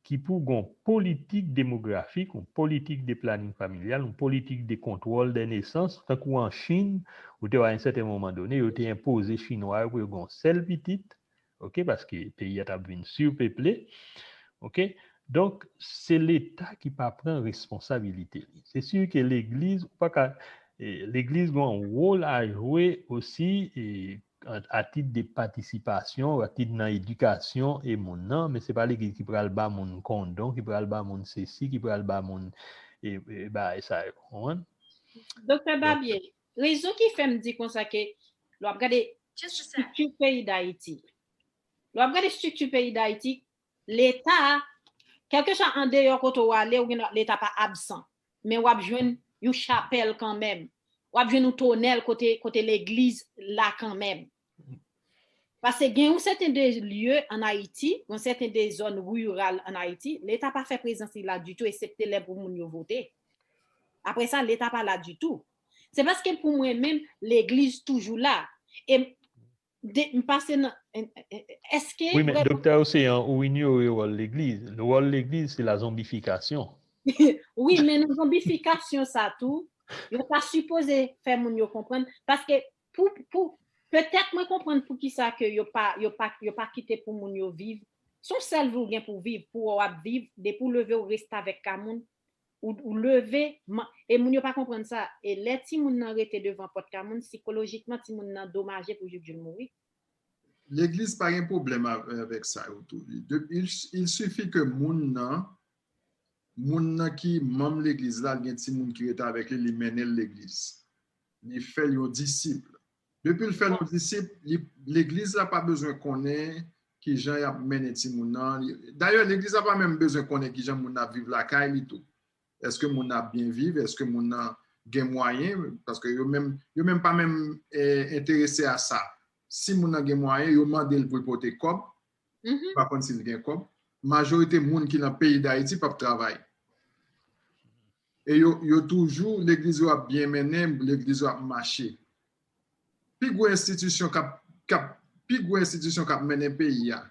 ki pou gon politik demografik, yon politik de planin familyal, yon politik de kontwòl de nesans, tankou an Chin, ou te wè a yon sèten moman done, yo te enpoze Chinwa yo pou yo gon sèl pitit, ok, paske peyi a t ap vin sipeple, ok. Donk, se Leta ki pa pran responsabilite li. Se si ke legliz, ou pa ka, eh, legliz gon wòl a jwe osi, eh, a tit de patisipasyon, a tit nan edikasyon e moun nan, men se pa legliz ki pral ba moun kondon, ki pral ba moun sesi, ki pral ba moun e, e bagay sa yo. Konprann? Doktè Babye, rezon ki fè m di konsa ke lè w ap gade estrikti peyi Dayiti, lè w ap gade estrikti peyi Dayiti, Leta, kèlkeswa andeyò kote w ale, ou gen Leta pa absan. Men w ap jwenn yon chapèl kanmenm. W ap jwenn yon tonèl kote, kote legliz la kanmenm. Paske gen yon sèten de lye an Ayiti, yon sèten de zòn riral an Ayiti, Leta pa fè prezans li la ditou, eksepte lè pou moun yo vote. Apre sa, Leta pa la ditou. Se paske pou mwen menm, legliz toujou la. E de, m pase nan, èske... Wi, men Doktè Oseyan, ou inyore wòl legliz. Wòl legliz, se la zonbifikasyon. Wi, men nan zonbifikasyon sa tou, yo ta sipoze fè moun yo konprann. Paske pou, pou, petèt mwen konprann poukisa ke yo pa, yo pa, yo pa kite pou moun yo viv. Se yon sèl vi w gen pou viv, pou w ap viv, depi w leve w reste avèk ka moun, ou, ou leve, e moun yo pa konprann sa. E lè timoun nan rete devan pòt ka moun, sikolojikman, timoun nan domaje pou jouk jou l mouri. Legliz pa gen pwoblèm avèk sa yo tou. Il, il sifi ke moun nan, moun nan ki manm legliz la, gen timoun ki rete avèk li, li mennen l legliz. Li fè l yon disip. Depi l fè l yon disip, legliz la pa bezwen konnen kijan y ap mennen timoun nan. Dayè, legliz la pa menm bezwen konnen kijan moun nan ap viv lakay li tou. Èske moun nan ap byen viv? Èske moun nan gen mwayen? Paske yo menm, yo menm pa menm eh, enterese a sa. Si moun nan gen mwayen, yo mande l pou l pote kòb. Yo pa konn si l gen kòb. Majorite moun ki nan peyi Dayiti p ap travay. E yo, yo toujou, legliz yo ap byen mennen, legliz yo ap mache. Pi gwo enstitisyon k ap, k ap, pi gwo enstitisyon k ap mennen peyi a,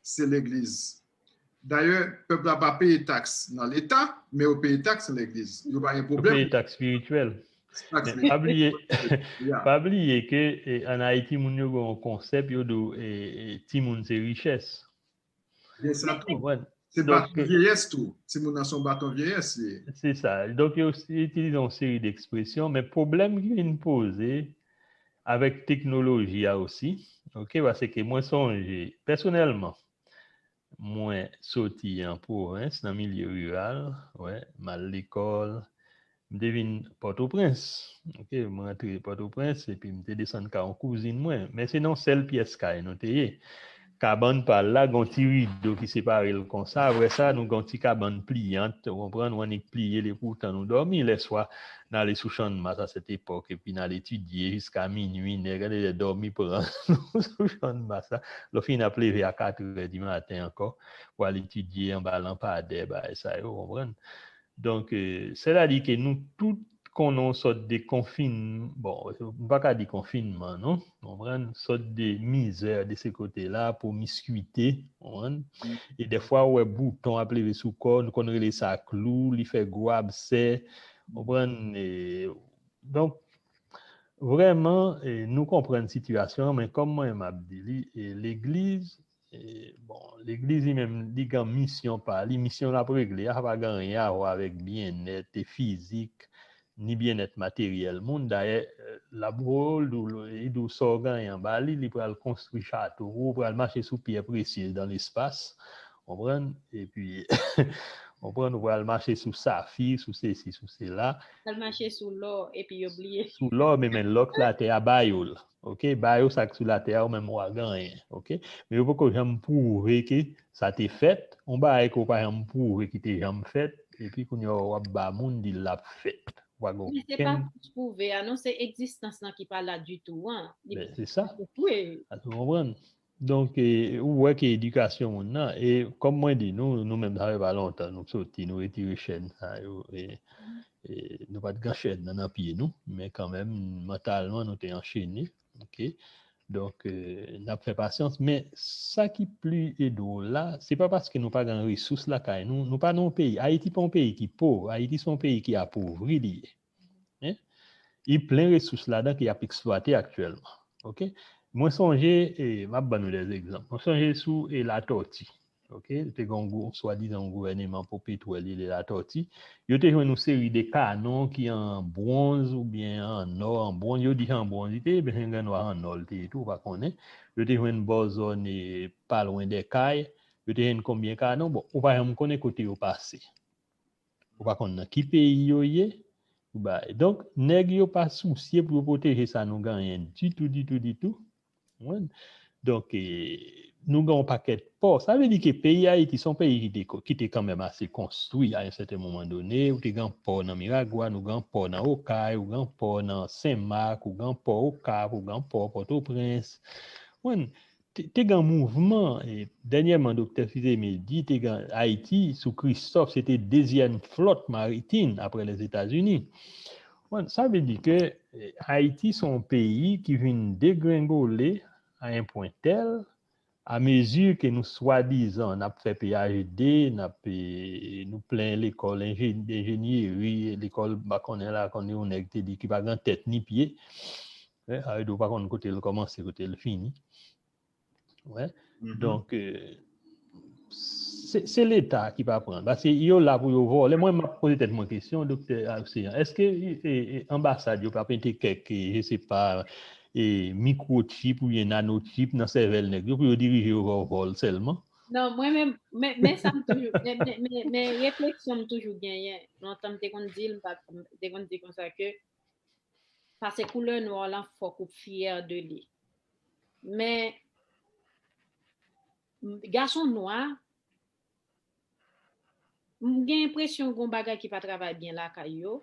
se legliz. Dayè, pèp la pa peye taks nan Leta, men yo peye taks nan legliz. Yo pa gen pwoblèm. Yo peye taks espirityèl. Pa bliye, pa bliye ke eh, an Ayiti, moun yo gen yon konsèp, yo di eh, eh, timoun se richès. Gen sa tou. Se baton vyeyès tou. Timoun nan se yon baton vyeyès li ye. Se sa. Donk, yo itilize yon seri de ekspresyon, men pwoblèm ki vin poze avèk teknoloji a osi, ok, paske mwen sonje, pèsonèlman, mwen soti an pwovens, nan milye riral, wè, m al lekòl, M te vin Pòtoprens. Ok, m rantre Pòtoprens, epi m te desann kay yon kouzin mwen. Men se nan yon sèl pyès kay nou te ye. Kabann pa l la, gen yon ti rido ki separe l konsa. Apre sa, nou gen yon ti kabann pliyant, ou konprann, ou annik pliye l, epoutan nou dòmi lèswa, n ale sou Channmas a sèt epòk, epi n al etidye jiska minui, nèg, lè dòmi pran nou sou Channmas la. Lè w fini ap leve a katrè di maten ankò, pou al etidye anba lanpadè, bagay sa yo, ou konprann? Donk, eh, sètadi ke nou tout konnen yon sòt de konfin-, bon, m pa ka di konfinman, non? Ou konprann? Sòt de mizè de se kote la, pwomiskwite, ou konprann? E dèfwa, ou wè bouton ap leve sou kò, nou konn rele sa klou, li fè gwo absè, ou konprann? E, donk, vrèman, eh, nou konprann sitiyasyon an, men kòm mwen m ap di li, eh, legliz, eh, bon, legliz li menm, li gen misyon pa li, misyon l ap regle a, sa pa gen anyen a wè avèk byennèt e fizik, ni byennèt materyèl moun. Dayè, eh, l ap voye w, li di w sa w genyen anba li, li pral konstwi chato pou ou, pral mache sou pyè presyez dan lespas, konprann? Epi, konprann, ou pral mache sou safi, sou sesi, sou sela. Pral mache sou lò, epi yo bliye. Sou lò, men, men lò k latè a ba yo l. Ok? Ba yo sa k sou latè a, ou menm w a genyen. Ok? Men yo poko janm pwouve ke sa te fèt. Yon bagay ke w pa janm pwouve ki te janm fèt, epi kounye a w ap ba moun di l ap fèt. Ou pa gen okenn. Men se pa jis pwouve a, non, se egzistans lan ki pa la ditou an. Li pa vre. Ben, se sa. Ou konprann? Donk, eh, ou wè ke edikasyon moun nan, e kòm mwen di nou, nou menm, sa fè pa lontan, nou soti, nou retire chèn sa yo, e, e nou pa t gen chèn nan, nan pye nou, men kanmenm, mantalman, nou te anchene, ok? Donk, eh, n ap fè pasyans, men sa ki pli dwòl la, se pa paske nou pa gen resous lakay nou, nou pa nan yon peyi, Ayiti pa yon peyi ki pòv, Ayiti se yon peyi ki apovri li ye. Hein? Li plen resous ladan ke y ap eksplwate aktyèlman. Ok? Mwen sonje, e, m ap ban nou de egzanp. Mwen sonje sou, e, Latòti. Ok? Te gen yon gwo, swadizan yon gouvèneman pou petwèl, rele Latòti. Yo te jwenn yon seri de kanon ki an bwonz oubyen an nò, an bwonz. Yo di an bwonz li te ye, men se gen dwa an nò li te ye tou, ou pa konnen. Yo te jwenn bò zòn, e, pa lwen dè kay. Yo te jwenn konbyen kanon? Bon, ou pa janm konnen kote yo pase. Ou pa konn nan ki peyi yo ye. Ou bay. Donk, nèg yo pa sousye pou yo pwoteje sa nou genyen ditou, ditou, ditou. Ou konprann? Donk, e, nou gen yon pakèt pò. Sa vle di ke peyi Ayiti se yon peyi ki te, ki te kanmenm ase konstwi a yon sèten moman done. Ou te gen pò nan Miragwàn, ou gen pò nan Okay, ou gen pò nan Senmak, ou gen pò Okap, ou gen pò Pòtoprens. Ou konprann? Te, te gen mouvman, e, dènyèman, Doktè Fils-Aimé di, te gen Ayiti, sou Kristòf, se te dezyèm flòt maritim apre Lèzetazini. Bon, sa vle di ke, e, Ayiti se yon peyi ki vin degrengole a yon pwen tèl, a mezi ke nou swadizan n ap fè P H D, n ap, e, nou plen lekòl enje-, enjenyeri, lekòl, m pa konnen la, konnen yon nèg te di ki pa gen tèt ni pye. E, sa vle di ou pa konn kote l kòmanse, kote l fini. Wè. Mhm. Donk, e, se, se Leta ki pa pran. Paske yo la pou yo vòlè. Mwen, m ap poze tèt mwen kesyon, Doktè Alcéan. Èske, e, e, anbasad yo pa mete kèk, e, je sais pas, e, mikwochip oubyen nanochip nan sèvèl nèg yo pou yo dirije yo vòlè sèlman? Non, mwen menm, men, men sa m toujou, men, men, men, men refleksyon m toujou genyen. Lontan m te konn di l, m pa, m te konn di konsa ke pase koulè nwa w lan, fòk ou fyè de li. Men, m, gason nwa, m gen enpresyon gen yon bagay ki pa travay byen lakay yo.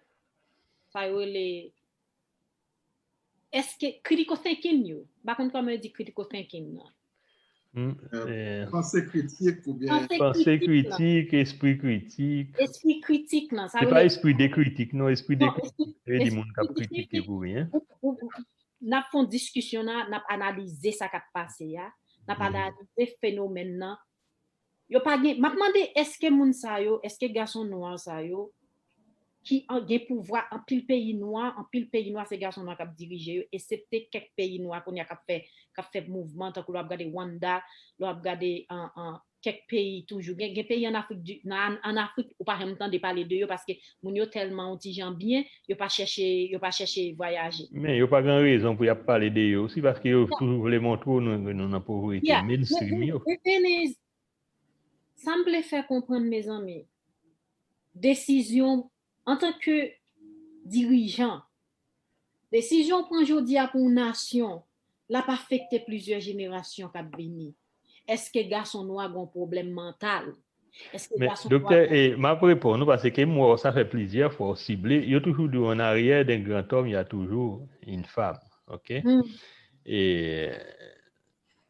Sa yo rele, èske critical thinking yo? M pa konn kòman yo di critical thinking nan. Hmm, eh, panse kritik oubyen panse kritik, espri kritik. Espri kritik lan, sa yo rele espri de kritik, non, espri de kritik. Espri de kritik, se di moun k ap kritike pou ryen. Ou, ou, ou, n ap fè yon diskisyon nan, n ap analize sa k ap pase a, n ap analize fenomèn nan. Yo pa gen, m ap mande, èske moun sa yo, èske gason nwa sa yo, ki an, gen pouvwa, anpil peyi nwa, anpil peyi nwa, se gason nwa k ap dirije yo, esepte kèk peyi nwa kounye a k ap fè, k ap fè mouvman, tankou lè w ap gade Rwanda, lè w ap gade an, an, kèk peyi toujou. Gen, gen peyi an Afrik di, nan, an Afrik, ou pa janm tande pale de yo paske moun yo tèlman yon ti jan byen, yo pa chèche, yo pa chèche vwayaje. Men yo pa gen rezon pou y ap pale de yo osi paske yo toujou vle montre w nou, nou nan povrete. Mainstream yo. Sa m vle fè konprann, mezanmi, desizyon, antanke dirijan. Desizyon w pran jodi a pou yon nasyon, l ap afekte plizyè jenerasyon k ap vini. Èske gason nwa gen yon pwoblèm mantal? Èske Men, gason nwa doktè, e, m ap reponn ou paske m wè w, sa fè plizyè fwa w sible. Yo toujou di w, en arrière d'un grand homme, il y a toujours une femme. Ok? Hmm. E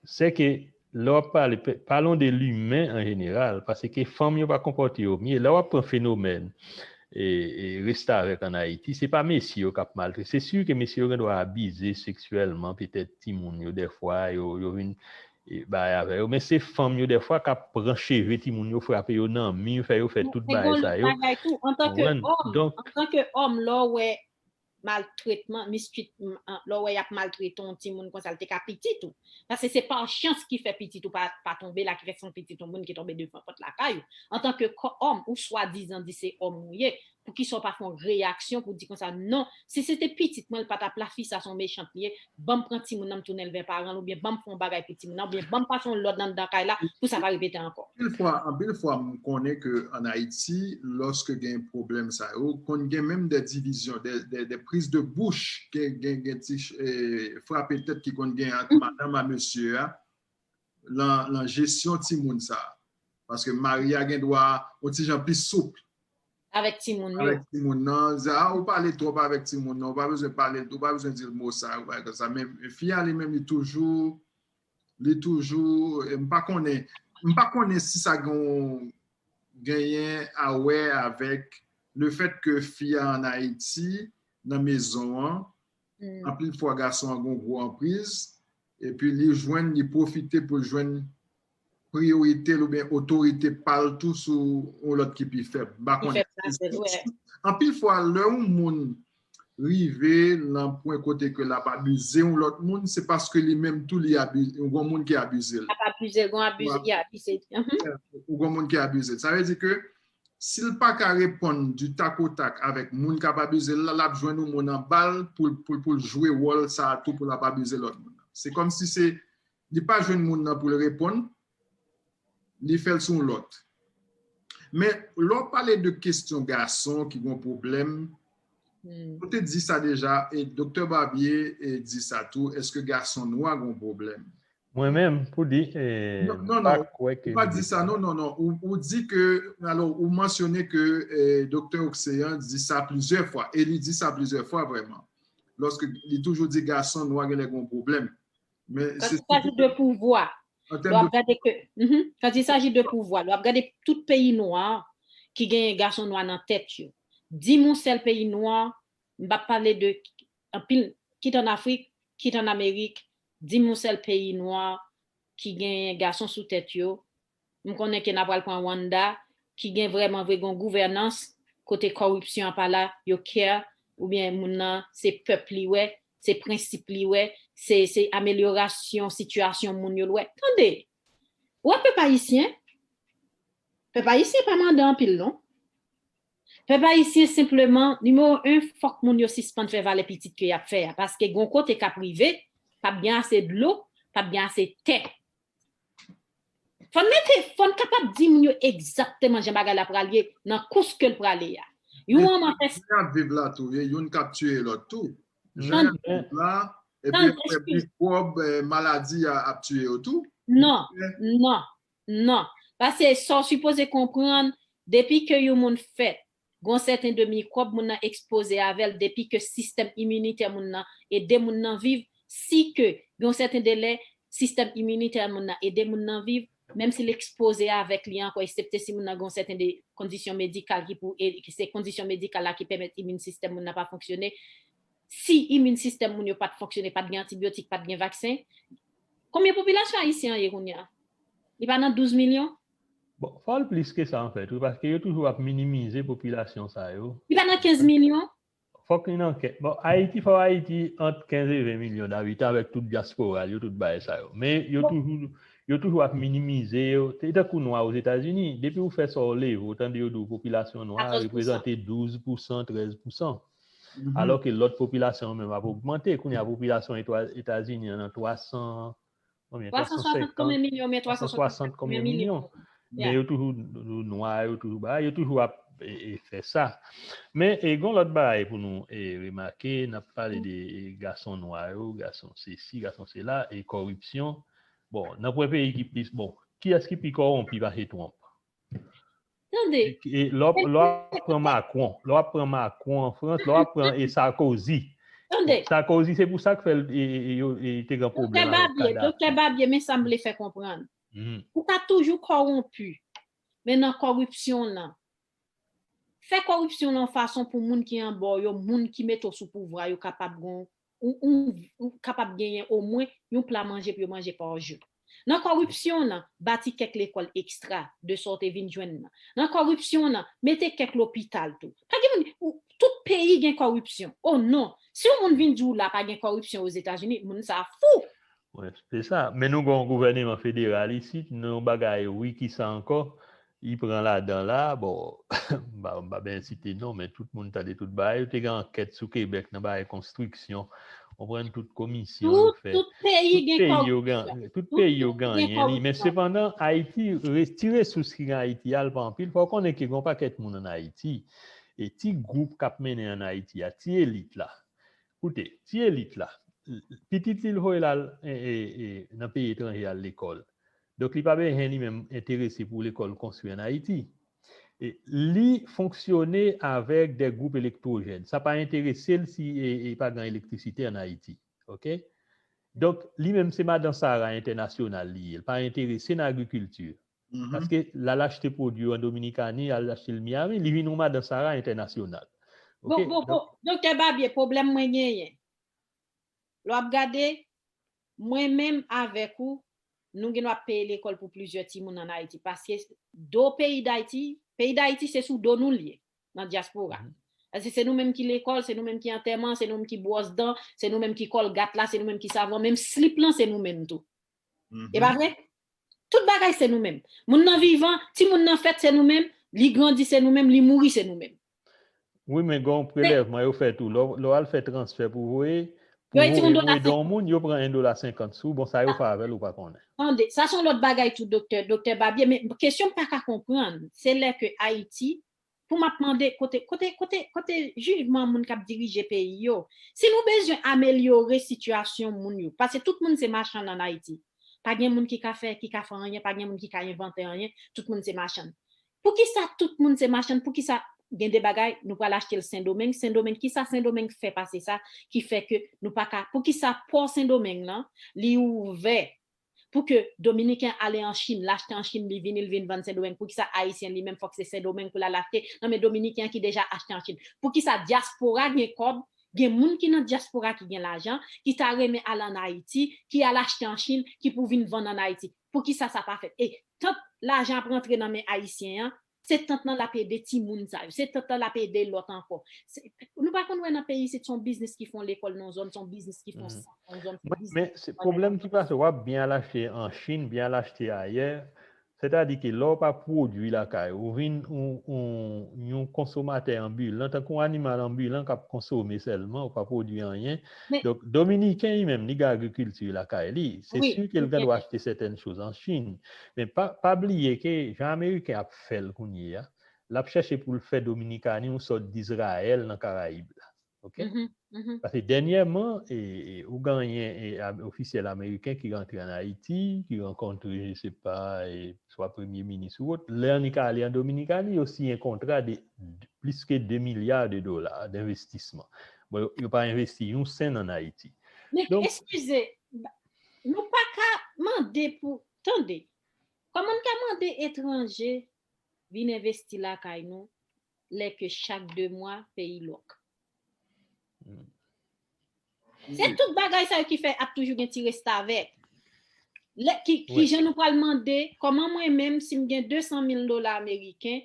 se ke lè w ap pale, pe- parlons de l'humain en général, paske fanm yo pa konpòte yo mye. Lè w ap pran fenomèn e, e restavèk an Ayiti, se pa mesye yo k ap maltrete. Se si ke mesye yo gen dwa abize seksyèlman petèt timoun yo dèfwa, yo, yo vin e, bay avè yo, men se fanm yo dèfwa k ap pran cheve timoun yo, frape yo nan mi, fè yo fè tout Men bagay gon sa lòt yo. Bagay tou, antanke Konprann? òm, Donk, antanke òm, lè w wè maltretman, mistritman, lè w wè y ap maltrete yon timoun konsa, l te ka pitit ou. Paske se pa chans ki fè pitit ou pa, pa tonbe la, ki fè se yon pitit yon moun ki tonbe devan pòt lakay ou. Antanke kò- òm, ou swadizan di se òm ou ye, poukisa w pa fè yon reyaksyon pou di konsa, non, si se te pitit mwen, l pa t ap la, fi sa se yon mechant li ye, ban m pran timoun nan, m tounen l vè paran l, oubyen ban m fè yon bagay pou timoun nan, oubyen ban m pase yon lòd anndan kay la pou sa pa repete ankò. Anpil fwa, anpil fwa, m konnen ke an Ayiti, lòske gen pwoblèm sa yo, konn gen menm de divizyon, de, de, de priz de bouch, gen, gen, gen ti eh, frape tèt ki konn gen ant madanm a mesye a, lan, lan jesyon timoun sa. Paske mari a gen dwa yon ti jan plis soup Avèk timoun yo. Avèk timoun nan. Di, ah, ou pale twòp avèk timoun nan, ou pa bezwen pale, ou pa bezwen di l mo sa, ou bagay konsa. Men fi a li menm, li toujou, li toujou, eh, m pa konnen, m pa konnen si sa gen, genyen a wè avèk le fèt ke fi a an Ayiti, nan mezon an, Hmm. anpil fwa gason an gen yon gwo anpriz, epi li jwenn, li pwofite pou l jwenn priyorite l oubyen otorite pa l tou sou yon lòt ki pi fèb. M pa Ki konnen. fèb pase l, wè. Anpil fwa, lè yon moun rive nan pwen kote ke l ap abize yon lòt moun, se paske li menm tou li abize, yon gwo moun ki abize l. Ap abize l, gon abize, Wè. Li abize. Mhm. Yon gwo moun ki abize l. Sa vle di ke si l pa ka reponn du tac au tac avèk moun k ap abize l la, l ap jwenn yon moun anba l pou, pou, pou l jwe wòl sa a tou pou l ap abize lòt moun. Se kòmsi se, li pa jwenn moun nan pou l reponn, li fè l sou yon lòt. Men, lè w pale de kesyon gason ki gen pwoblèm, Hmm. ou te di sa deja, e Doktè Barbier e di sa tou, èske gason nwa gen pwoblèm? Mwen menm, pou di, eh, Non, m non, pa non, kwè ke ou pa m di di sa, sa. Non, non, non. Ou, ou di ke, alò, ou mansyone ke eh, Doktè Océan di sa plizyè fwa, e li di sa plizyè fwa vrèman. Lòske li toujou di gason nwa genlè gen yon pwoblèm. Men Quand se il s'agit de pouvoir, an lè tèm w de ap gade ke, mhm, quand il s'agit de pouvoir, lè w ap gade tout peyi nwa ki genyen gason nwa nan tèt yo. Di m yon sèl peyi nwa, m p ap pale de anpil, kit an Afrik, kit an Amerik, di m yon sèl peyi nwa ki genyen gason sou tèt yo. M konnen ke n a pral pran Rwanda, ki gen vrèman vre gen yon gouvènans kote kòripsyon an pa la, yo care, oubyen moun nan se pèp li wè, se prensip li wè, se, se amelyorasyon sitiyasyon moun yo l wè. Tande, ou wè pèp ayisyen, pèp ayisyen pa mande anpil non. Pèp ayisyen senpleman, nimewo en, fòk moun yo sispann fè valè pitit ke y ap fè a, paske gon kote k ap rive, p ap gen ase dlo, p ap gen ase tè. Fò n mete, fò n kapab di moun yo egzakteman jan bagay la pral ye nan kous ke l prale a. Yon manman fè Jan y ap viv la tou, e youn k ap tiye lòt tou. Jan Tande. Y ap viv la, epi Tande, apre eskize. mikwòb, eh, maladi a ap tiye yo tou. Non, non, non. Paske sa w sipoze konprann, depi ke yon moun fèt, gon sèten de mikwòb moun nan ekspoze avè l, depi ke sistèm iminitè moun nan ede moun nan viv, si ke gon sèten delè, sistèm iminitè moun nan ede moun nan viv, menm si l ekspoze avèk li ankò, eksepte si moun nan gon sèten de kondisyon medikal ki pou, e, ki se kondisyon medikal la ki pèmèt imin sistèm moun nan pa fonksyone. Si imin sistèm moun yo pa t fonksyone, pa t gen antibyotik, pa t gen vaksen, konbyen popilasyon ayisyen an ye kounye a? Li pa nan douz milyon? Bon, fò l plis ke sa, anfèt, wi, paske yo toujou ap minimize popilasyon sa yo. Li pa nan kenz milyon? Fòk li nan kenz. Bon, Ayiti, fò Ayiti ant kenz e ven milyon dabitan avèk tout dyaspora l yo, tout bagay sa yo. Men yo toujou, yo toujou ap minimize yo. Se tankou nwa Ozetazini. Depi ou fè sa w leve, ou tande yo di w popilasyon nwa a Katòz pousan. Reprezante douz pousan, trèz pousan. Alò ke lòt popilasyon yo menm ap ogmante. Kounye a popilasyon Etwa-, Etazini an nan twa san, konbyen? Twa san swasant konbyen milyon, men twa san swasant konbyen milyon. Men yo toujou, nwa yo toujou ba, yo toujou ap e, e fè sa. Men, e, gon lòt bagay pou nou, e, remake, n ap pale de, e, gason nwa yo, gason sesi, gason sela, e kòripsyon. Bon, nan pwen peyi ki plis, bon, kiyès ki pi kòwonpi pase Trump? Tande. E, e, lè w ap, lè w ap pran Macron, lè w ap pran Macron an Frans, lè w ap pran e Sarkozy. Tande. Sarkozy, se pou sa k fè l, e, e, e, yo, e, te gen Doktè pwoblèm avèk Babye, Kadhafi. Doktè Babye, men sa m vle fè konprann. Mhm. Ou ka toujou kòwonpi, men nan kòripsyon nan. Fè kòripsyon nan yon fason pou moun ki anba w yo, moun ki mete w sou pouvwa yo kapab gon, ou, ou, ou kapab genyen omwen yon pla manje pou yo manje pa jou. Nan kòripsyon nan, bati kèk lekòl ekstra de sa w te vin jwenn nan. Nan kòripsyon nan, mete kèk lopital tou. Pa gen moun, ou, tout peyi gen kòripsyon. Oh non, si yon moun vin di w la pa gen kòripsyon Ozetazini, moun sa fou. Wi, se sa. Men nou gen yon gouvèneman federal isit, nou yon bagay wi ki sa ankò, li pran ladan la, bon, m pa, m pa byen site non, men tout moun tande tout bagay, yo te gen ankèt sou Kebèk nan bagay konstriksyon, konprann tout komisyon yo Tout, fè. Tout peyi Tout gen peyi yo kòripsyon. gen, tout peyi yo genyen li, men sepandan, Ayiti, re- ti resous ki gen Ayiti a, l pa anpil, fò w konnen ke gen yon pakèt moun ann Ayiti, e ti gwoup k ap mennen ann Ayiti a, ti elit la. Koute, ti elit la, pitit li l voye l al e, e, e, nan peyi etranje al lekòl. Donk, li pa bezwen li menm enterese pou lekòl konstwi ann Ayiti. E, li fonksyone avèk de gwoup elektwojèn. Sa pa enterese l si e, e pa gen elektrisite ann Ayiti. Oke? Donk, li menm se madan Sara entènasyonal li ye. L pa enterese nan agrikilti. Mhm. Paske l al achte pwodui yo an Dominikani, al achte l Miami, li vin yon madan Sara entènasyonal. Bon, Oke? bon, Donk, bon. Doktè Babye, pwoblèm mwen genyen. Lè w ap gade, mwen menm avèk ou, nou gen dwa peye lekòl pou plizyè timoun ann Ayiti. Paske do peyi Dayiti, peyi Dayiti se sou do nou l ye, nan dyaspora. Mhm. Paske se nou menm ki lekòl, se nou menm ki antèman, se nou menm ki bwòs dan, se nou menm ki kòlgat la, se nou menm ki savon, menm slip lan, se nou menm tou. Mhm. E pa vre? Tout bagay se nou menm. Moun nan vivan, timoun nan fèt se nou menm, li grandi se nou menm, li mouri se nou menm. Wi, men gen yon prelèvman yo fè tou. Lè w- lè w al fè transfè pou voye, pou Yo, e ti voye moun dola voye don moun, yo pran en dola senkant sou, bon, sa yo fè avè l ou pa konnen. Tande, sa se yon lòt bagay tou, doktè, doktè Babye, men kesyon m pa ka konprann, se lè ke Ayiti, pou m ap mande kote, kote, kote, kote jijman moun k ap dirije peyi yo, si nou bezwen amelyore sitiyasyon moun yo, paske tout moun se machann ann Ayiti. Pa gen moun ki ka fè, ki ka fè anyen, pa gen moun ki ka envante anyen, tout moun se machann. Poukisa tout moun se machann? Poukisa gen de bagay, nou pral achte l Sendomeng, Sendomeng, kisa Sendomeng fè pase sa, ki fè ke nou pa ka, poukisa pò Sendomeng lan, li ouvè pou ke Dominiken ale an Chin, l achte an Chin, li vini, l vin vann Sendomeng, poukisa Ayisyen li menm fòk se Sendomeng pou l al achte, nan men Dominiken an ki deja achte an Chin? Poukisa dyaspora gen kòb, gen moun ki nan dyaspora ki gen lajan, ki ta renmen al ann Ayiti, ki al achte an Chin, ki pou vin vann ann Ayiti? Poukisa sa pa fèt? E tant lajan ap rantre nan men Ayisyen an, se tant lan l ap ede timoun sa yo, se tant lan l ap ede lòt ankò. Se- Nou pa konn wè nan peyi isit, se yon biznis ki fè yon lekòl nan yon zòn, se yon biznis ki fè yon Mhm. sant nan yon zòn, se Wi, biznis men se pwoblèm ki pase, w ap byen al achte an Chin, byen al achte ayè. Sètadi ke lè w pa pwodui lakay ou, ou vin yon, yon, yon konsomatè anbilan, tankou yon animal anbilan k ap konsome sèlman, ou pa pwodui anyen. Men- Donk, Dominiken li menm, li gen agrikilti lakay li. Se Wi, si ke l wi, gen dwa wi. achte sètèn choz an Chin. Men pa, pa bliye ke jan Ameriken ap fè l kounye a, l ap chèche pou l fè Dominikani yon sòt Dizrayèl nan Karayib la. Oke? Mhm, mhm. Paske dènyèman, e, e, ou genyen e, am- ofisyèl ameriken ki rantre ann Ayiti, ki rankontre, je sais pas, e, swa premye minis ou wòt. Lè annik ale an Dominikani, yo siyen kontra de, de plis ke de milya de dola denvestisman. Bon, yo, yo pa envesti yon sen ann Ayiti. Men Donk- eskize, nou pa ka mande pou, tande, kòman n ka mande etranje vin envesti lakay nou, lè ke chak de mwa peyi lòk? Hmm. Se tout bagay sa yo ki fè ap toujou gen ti restavèk. Lè, ki, ki Wi. Jan nou pral mande, kòman mwen menm, si m gen de san mil dola ameriken,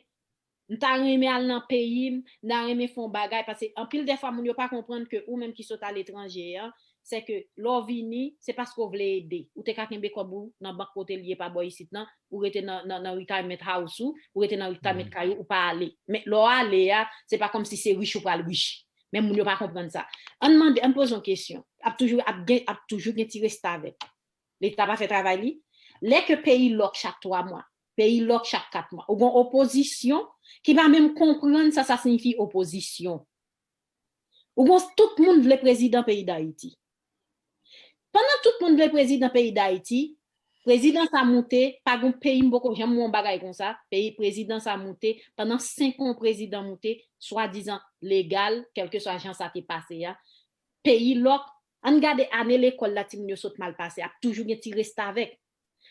m ta renmen al nan peyi m, m ta renmen fè yon bagay, paske anpil dèfwa moun yo pa konprann ke ou menm ki sot aletranje an, se ke lè w vini, se paske w vle ede. Ou te ka kenbe kòb ou nan bank kote l ye pa bò isit nan, ou rete nan, nan, nan retirement house ou, ou rete nan retirement Mhm. kay ou, ou pa ale. Men lè w ale a, se pa kòmsi se rich ou pral rich. Men moun yo pa konprann sa. Ann mande, ann poze yon kesyon. Ap toujou, ap gen, ap toujou gen ti restavèk. Leta pa fè travay li. Lè ke peyi lòk chak twa mwa, Peyi lòk chak kat mwa. Ou gon opozisyon ki pa menm konprann sa sa siyifi opozisyon. Ou gon tout moun vle prezidan peyi Dayiti. Pandan tout moun vle prezidan peyi Dayiti, prezidan sa moute, pa gon peyi m poko janm wè yon bagay konsa, peyi prezidan sa moute, pandan senk an prezidan moute, swadizan legal, kèlkeswa jan sa te pase a, peyi lòk, ann gade ane lekòl la timoun yo sot mal pase, ap toujou gen ti restavèk.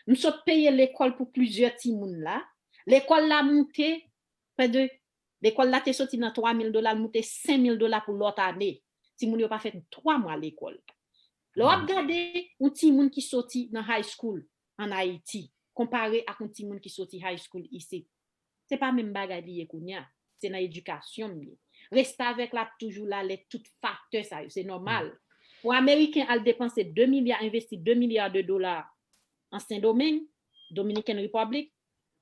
M sot peye lekòl pou plizyè timoun la. Lekòl la moute, prè de, lekòl la te soti nan twa mil dola, l moute senk mil dola pou lòt ane. Timoun yo pa fè twa mwa lekòl. Lè w ap gade yon timoun ki soti nan high school ann Ayiti, konpare ak yon timoun ki soti high school isit, se pa menm bagay li ye kounye a. Se nan edikasyon m ye. Restavèk la ap toujou la lè tout faktè sa yo. Se nòmal. Pou Ameriken al depanse de milya, envesti de milya de dola an Sendomeng, Dominican Republic,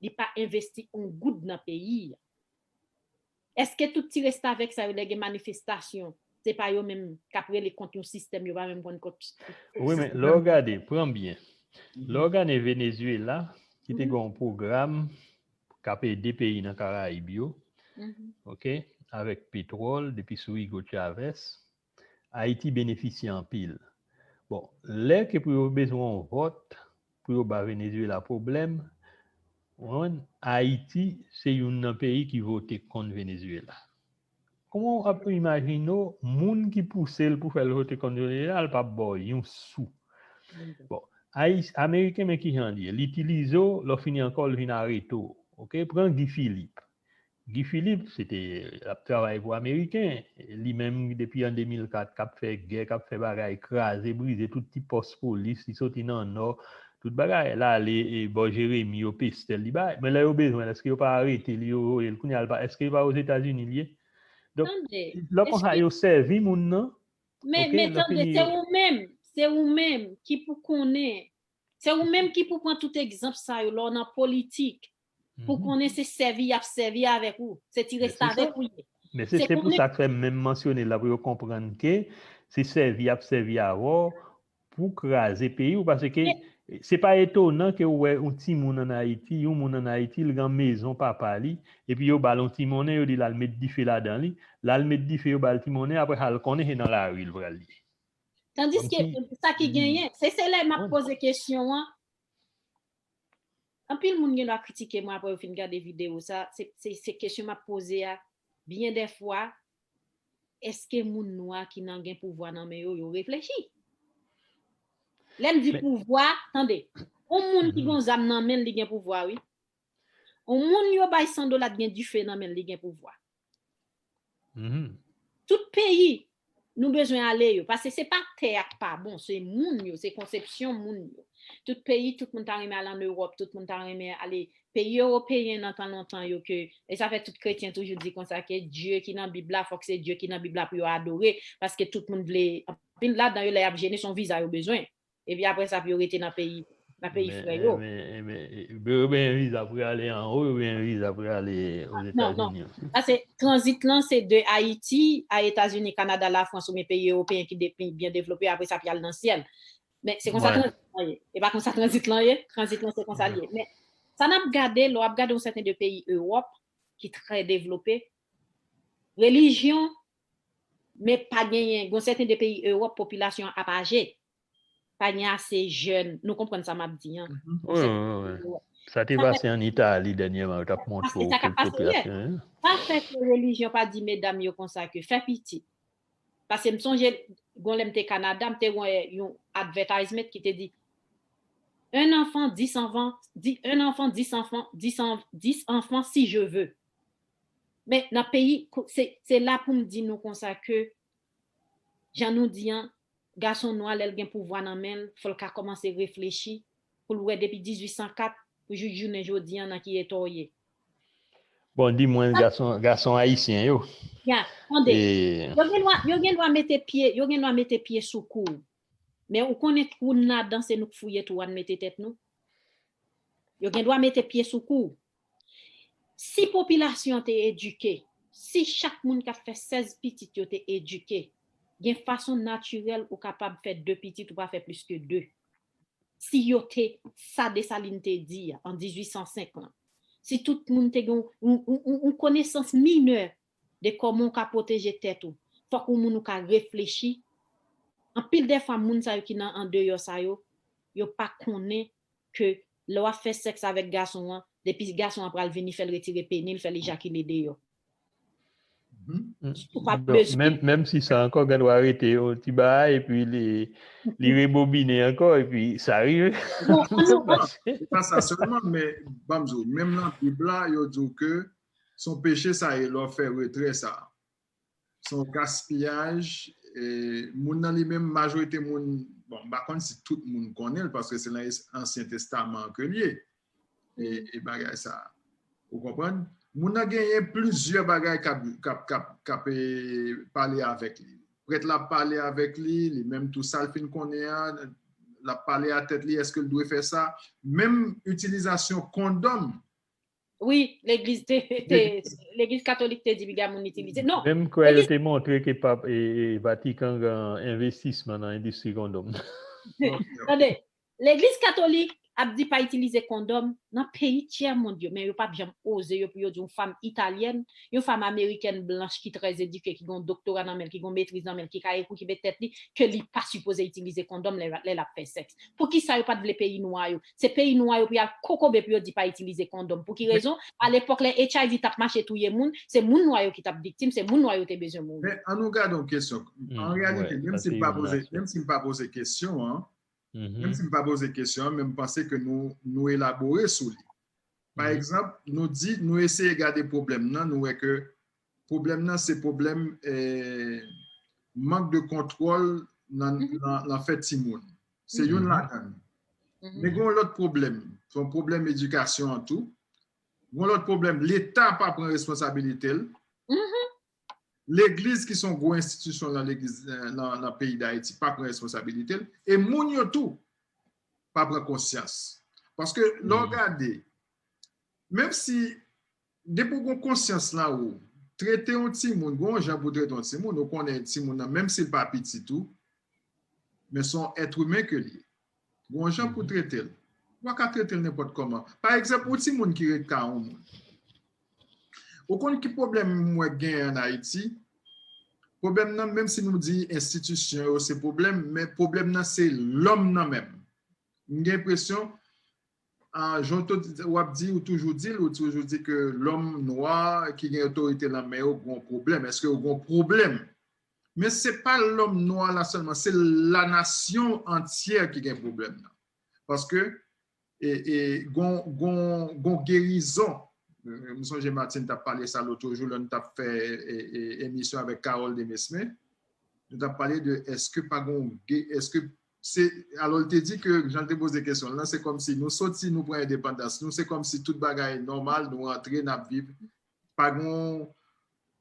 li pa envesti yon goud nan peyi a. Èske tout ti restavèk sa yo, lè gen manifestasyon, se pa yo menm k ap rele kont yon sistèm yo pa menm konn kont? Wi, men lè w gade, pran byen. Lè w gade Venezuela, ki te gen yon pwogram k ap ede peyi nan Karayib yo, ok, avèk petwòl, depi sou Hugo Chavez, Ayiti benefisye anpil. Bon, lè ke pou yo bezwen yon vòt, pou yo ba Venezuela pwoblèm, ou konprann, Ayiti se youn nan peyi ki vote kont Venezuela. Kòman w ap imajine w, moun ki pouse l pou fè l vote kont Venezuela, l p ap ba w yon sou. Bon, Ayis-, Ameriken, men ki jan l ye. Li itilize w, lè w fini ankò, l vin arete w. Ok? Pran Guy Philippe. Guy Philippe, se te, l ap travay pou Ameriken. Li menm, depi an de mil kat, k ap fè gè, k ap fè bagay, kraze, brize tout ti pòs polis, li soti nan Nò, tout bagay. L ale, e, bò Jeremi, yo peste l, li bay. Men lè yo bezwen l, èske yo pa arete li, yo voye l? Kounye a, l pa, èske pa Ozetazini l ye? Donk, lè konsa, yo sèvi moun nan. Men, men tande, se ou menm, se ou menm ki pou konnen. Se ou menm ki pou pran tout egzanp sa yo lè w nan politik. Pou konnen se sèvi y ap sèvi avèk ou. Se ti restavèk ou ye. Men se, se pou sa k fè m menm mansyone l la, pou yo konprann ke se sèvi y ap sèvi avè w pou kraze peyi w, paske se pa etonan ke w wè yon timoun ann Ayiti, yon moun ann Ayiti, l gen mezon papa li, epi yo ba l yon ti monnen, yo di l al met dife ladan li, l al met dife, yo ba l ti monnen, apre sa l konnen se nan lari l pral ye. Tandiske, sa ki genyen, se, se lè m ap poze kesyon an, anpil moun gen dwa kritike mwen apre yo fin gade videyo sa, se, se, se kesyon m ap poze a, byen dèfwa, èske moun nwa ki nan gen pouvwa nan men yo, yo reflechi? Lè m di pouvwa, tande, yon moun ki gen zam nan men l, li gen pouvwa, wi. Yon moun yo bay san dola, t gen dife nan men l, li gen pouvwa. Tout peyi, nou bezwen ale yo, paske se pa tè a k pa bon, se moun yo, se konsepsyon moun yo. Tout peyi, tout moun ta renmen ale ann Ewòp, tout moun ta renmen ale peyi ewopeyen nan tan lontan yo ke, e sa fè tout kretyen toujou di konsa ke Dye ki nan Bib la, fòk se Dye ki nan Bib la pou yo adore, paske tout moun vle, anpil ladan yo lè y ap jene, se yon viza yo bezwen. Epi apre sa, pou yo rete nan peyi, nan peyi frè yo. Men, men, men, men, yo benyen viza pou y ale anwo, yo benyen viza pou y ale Ozetazini. Non, non. Paske tranzit lan, se de Ayiti a Etazini, Kanada, Lafrans, oubyen peyi ewopeyen ki de-, byen devlope, apre sa, pou y al nan syèl. Men se konsa tranzit lan ye. E pa konsa tranzit lan ye. Tranzit lan, se konsa l ye. Men sa n ap gade, lè w ap gade yon sèten de peyi Ewòp ki trè devlope, relijyon, men pa genyen, gon sèten de peyi Ewòp, popilasyon an ap aje. Pa gen ase jèn. Nou konprann sa m ap di an. Wi, wi, wi, wi. Sa te pase ann Itali dènyèman, yo t ap montre w kèk popilasyon. Sa fè ke relijyon pa di medam yo konsa ke fè pitit. Paske m sonje, gon lè m te Kanada, m te wè yon advertisement ki te di, un enfant, dix enfants, di, un enfant, dix enfants, dix en-, dix enfants si je veux. Men nan peyi, se, se la pou m di nou konsa ke, jan nou di an, gason nwa, lè l gen pouvwa nan men l, fò l ka kòmanse reflechi pou l wè depi dizuit san kat pou jis jounen jodi an nan ki eta w ye. Bon, di mwen, gason, gason ayisyen yo. Ya, tande. Yo gen dwa, yo gen dwa mete pye, yo gen dwa mete pye sou kou w. Men ou konnen twou n ladan, se nou k fouye twou a n mete tèt nou. Yo gen dwa mete pye sou kou w. Si popilasyon an te edike, si chak moun k ap fè sèz pitit yo te edike, gen fason natirèl ou kapab fè de pitit, ou pa fè plis ke de. si yo te, sa Desalin te di a, an dizuit san senk lan, si tout moun te gen yon, yon, yon, yon konesans minè de kòman w ka pwoteje tèt ou, fòk yon moun ou ka reflechi. Anpil dèfwa, moun sa yo ki nan andeyò sa yo, yo pa konnen ke lè w ap fè sèks avèk gason an, depi gason an pral vini, fè l retire peni l, fè l ejakile deyò. Ou pa bezwen. Menm si sa ankò, gen dwa rete yon ti bagay, epi li, li rebobine ankò, epi sa rive. Se pa sa sèlman, men ban m di w, menm nan Bib la, yo di w ke se yon peche sa ye lè w fè retrè sa. Se yon gaspiyaj. E, moun nan li menm, majorite moun, bon, m pa konn si tout moun konnen l, paske se nan Ansyen Testaman ke l ye. E, e bagay sa. Ou konprann? Moun nan genyen plizyè bagay k ap, k ap, k ap, k ap, e, pale avèk li. Prèt la ap pale avèk li, li menm tou sa l fin konnen an, l ap pale a tèt li, èske l dwe fè sa? Menm itilizasyon kondòm. Wi, legliz te, te, legliz katolik te di piga moun itilize. Non. Menm kwè yo te montre ke pap e, e Vatikan gen envestisman nan endistri kondòm. Tande, legliz katolik ap di pa itilize kondòm nan peyi tyè mond yo, men yo pap janm oze yo pou yo di yon fanm italyèn, yon fanm amerikèn blanch ki trè edike, ki gen yon doktora nan men l, ki gen yon metriz nan men l, ki ka ekokipe tèt li, ke li pa sipoze itilize kondòm lè, lè l ap fè sèks. Poukisa yo pa t vle peyi nwa yo? Se peyi nwa yo pou y al kokobe pou yo di pa itilize kondòm. Pou ki rezon? Alepòk, lè H I V t ap mache touye moun, se moun nwa yo ki t ap viktim, se moun nwa yo te bezwen mouri. Men, ann nou gade yon kesyon. An reyalite, menm si m pa poze kesyon an, menm si m pa poze kesyon an, men m panse ke nou, nou elabore sou li. Pa egzanp, nou di, nou eseye gade pwoblèm nan, nou wè ke pwoblèm nan se pwoblèm, eh, mank de kontwòl nan, nan, nan fè timoun. Se youn ladan l. Men gen yon lòt pwoblèm. Se yon pwoblèm edikasyon an tou. Gen yon lòt pwoblèm, Leta pa pran responsabilite l. Legliz ki se yon gwo enstitisyon nan legliz, eh, nan, nan peyi Dayiti pa pran responsabilite l. E moun yo tou pa pran konsyans. Paske lè w gade, menm si, depi w gen konsyans lan ou, trete yon timoun, gen yon jan pou trete yon timoun, ou konnen timoun nan, menm si l pa pitit ou, men se yon èt imen ke l ye. Gen yon jan pou trete l. Ou pa ka trete l nenpòt kòman. Pa egzanp, yon timoun ki ret kay yon moun. Ou konn ki pwoblèm m wè k genyen ann Ayiti? Pwoblèm nan, menm si nou di enstitisyon yo se pwoblèm, men pwoblèm nan se lòm nan menm. M gen enpresyon, ah, jan w ap di, ou toujou di l, ou toujou di ke lòm nwa ki gen otorite nan men yo gen yon pwoblèm. Èske yo gen yon pwoblèm? Men se pa lòm nwa la sèlman, se lanasyon antyè ki gen pwoblèm nan. Paske e, e, gon, gon, gon gerizon. M sonje Martine t ap pale sa lòt jou lè n t ap fè e, e, emisyon avèk Carole Demesmin. Nou t ap pale de èske pa gon, èske se, alò l te di ke, jan l te poze kesyon l lan, se kòmsi nou soti, nou pran endepandans nou, se kòmsi tout bagay nòmal, nou antre, n ap viv. Pa gon,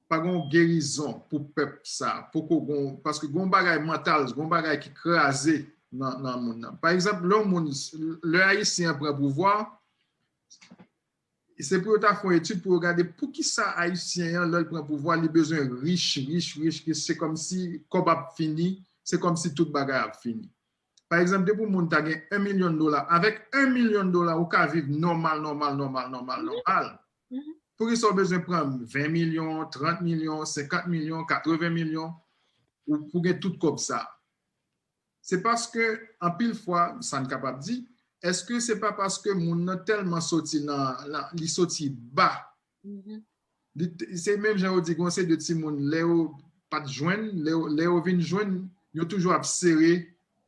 pa gon gerizon pou pèp sa, poko gon, paske gon bagay mantal, gon bagay ki kraze nan, nan moun nan. Pa egzanp, lè yon moun, lè Ayisyen an pran pouvwa, se pou yo ta fè yon etid pou yo gade poukisa Ayisyen an, lè l pran pouvwa, li bezwen rich, rich, rich, rich, se kòmsi kòb ap fini, se kòmsi tout bagay ap fini. Pa egzanp, depi yon moun ta gen yon milyon dola, avèk yon milyon dola, ou ka viv nòmal, nòmal, nòmal, nòmal, nòmal. Poukisa w bezwen pran ven milyon, trant milyon, senkant milyon, katreven milyon, ou pou gen tout kòb sa? Se paske, anpil fwa, sa n kapab di, èske se pa paske moun nan tèlman soti nan, nan, li soti ba, li t-, se menm jan yo di, gon se de timoun, lè yo pa t jwenn, lè yo, lè yo vin jwenn, yo toujou ap sere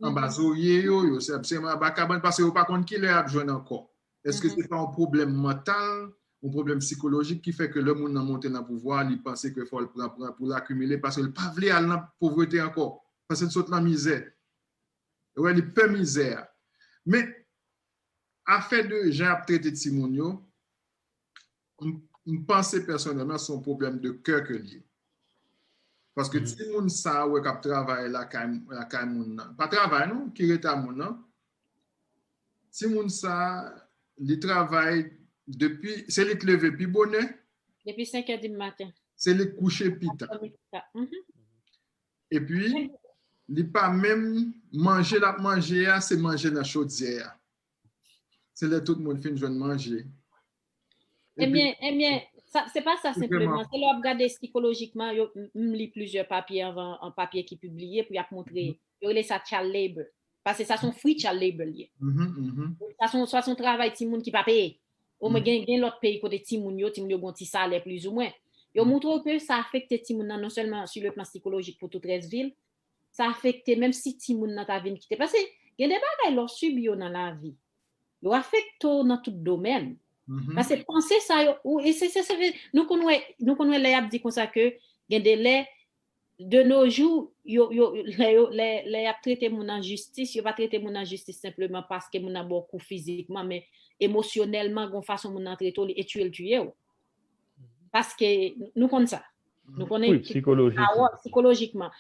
anba zorye yo, yo se ap sere anba kabann, paske yo pa konn kilè y ap jwenn ankò. Èske se pa yon pwoblèm mantal, yon pwoblèm sikolojik ki fè ke lè moun nan monte nan pouvwa, li panse ke fò l pran, pran pou l akimile, paske l pa vle al nan povrete ankò, paske l sot nan mizè. Ou wè, li pè mizè a. Men, afè de jan y ap trete timoun yo, m, m panse pèsonèlman se yon pwoblèm de kè ke l ye. Paske timoun sa a, ou wè k ap travay lakay, lakay moun nan. Pa travay non, ki rete a moun nan. Timoun sa a, li travay depi, se li k leve pi bonè. Depi senk è di maten. Se li k kouche pi ta. Epi, Li pa menm manje l ap manje a, se manje nan chodyè a. Se lè tout moun fin jwenn manje. Ebyen, ebyen, se pa sa senpleman. Se lè w ap gade sikolojikman, m li plizyè papye anvan, an papye ki pibliye pou y ap montre, yo rele sa child labor. Paske sa se yon free child labor li ye. Sa se yon travay timoun ki pa peye. Omwen gen, gen lòt peyi kote timoun yo, timoun yo gen yon ti salè plizoumwen. Yo montre w ke sa afekte timoun nan non sèlman sou le plan sikolojik pou tout rès vi l, sa afekte menm si timoun nan ta vin kite. Paske gen de bagay lè w sibi yo nan lavi, yo afekte w nan tout domèn. Paske panse sa yo, ou, e se, se, se, nou konn wè, nou konn wè lè y ap di konsa ke gen de lè, de nos jours, yo, yo, lè, yo, lè, lè y ap trete moun an jistis, yo pa trete moun an jistis senpleman paske moun nan ba w kou fizikman, men emosyonèlman, gen yon fason moun nan trete w, li etye l tiye w. Paske nou konn sa. Nou konnen pawòl sikolojikman.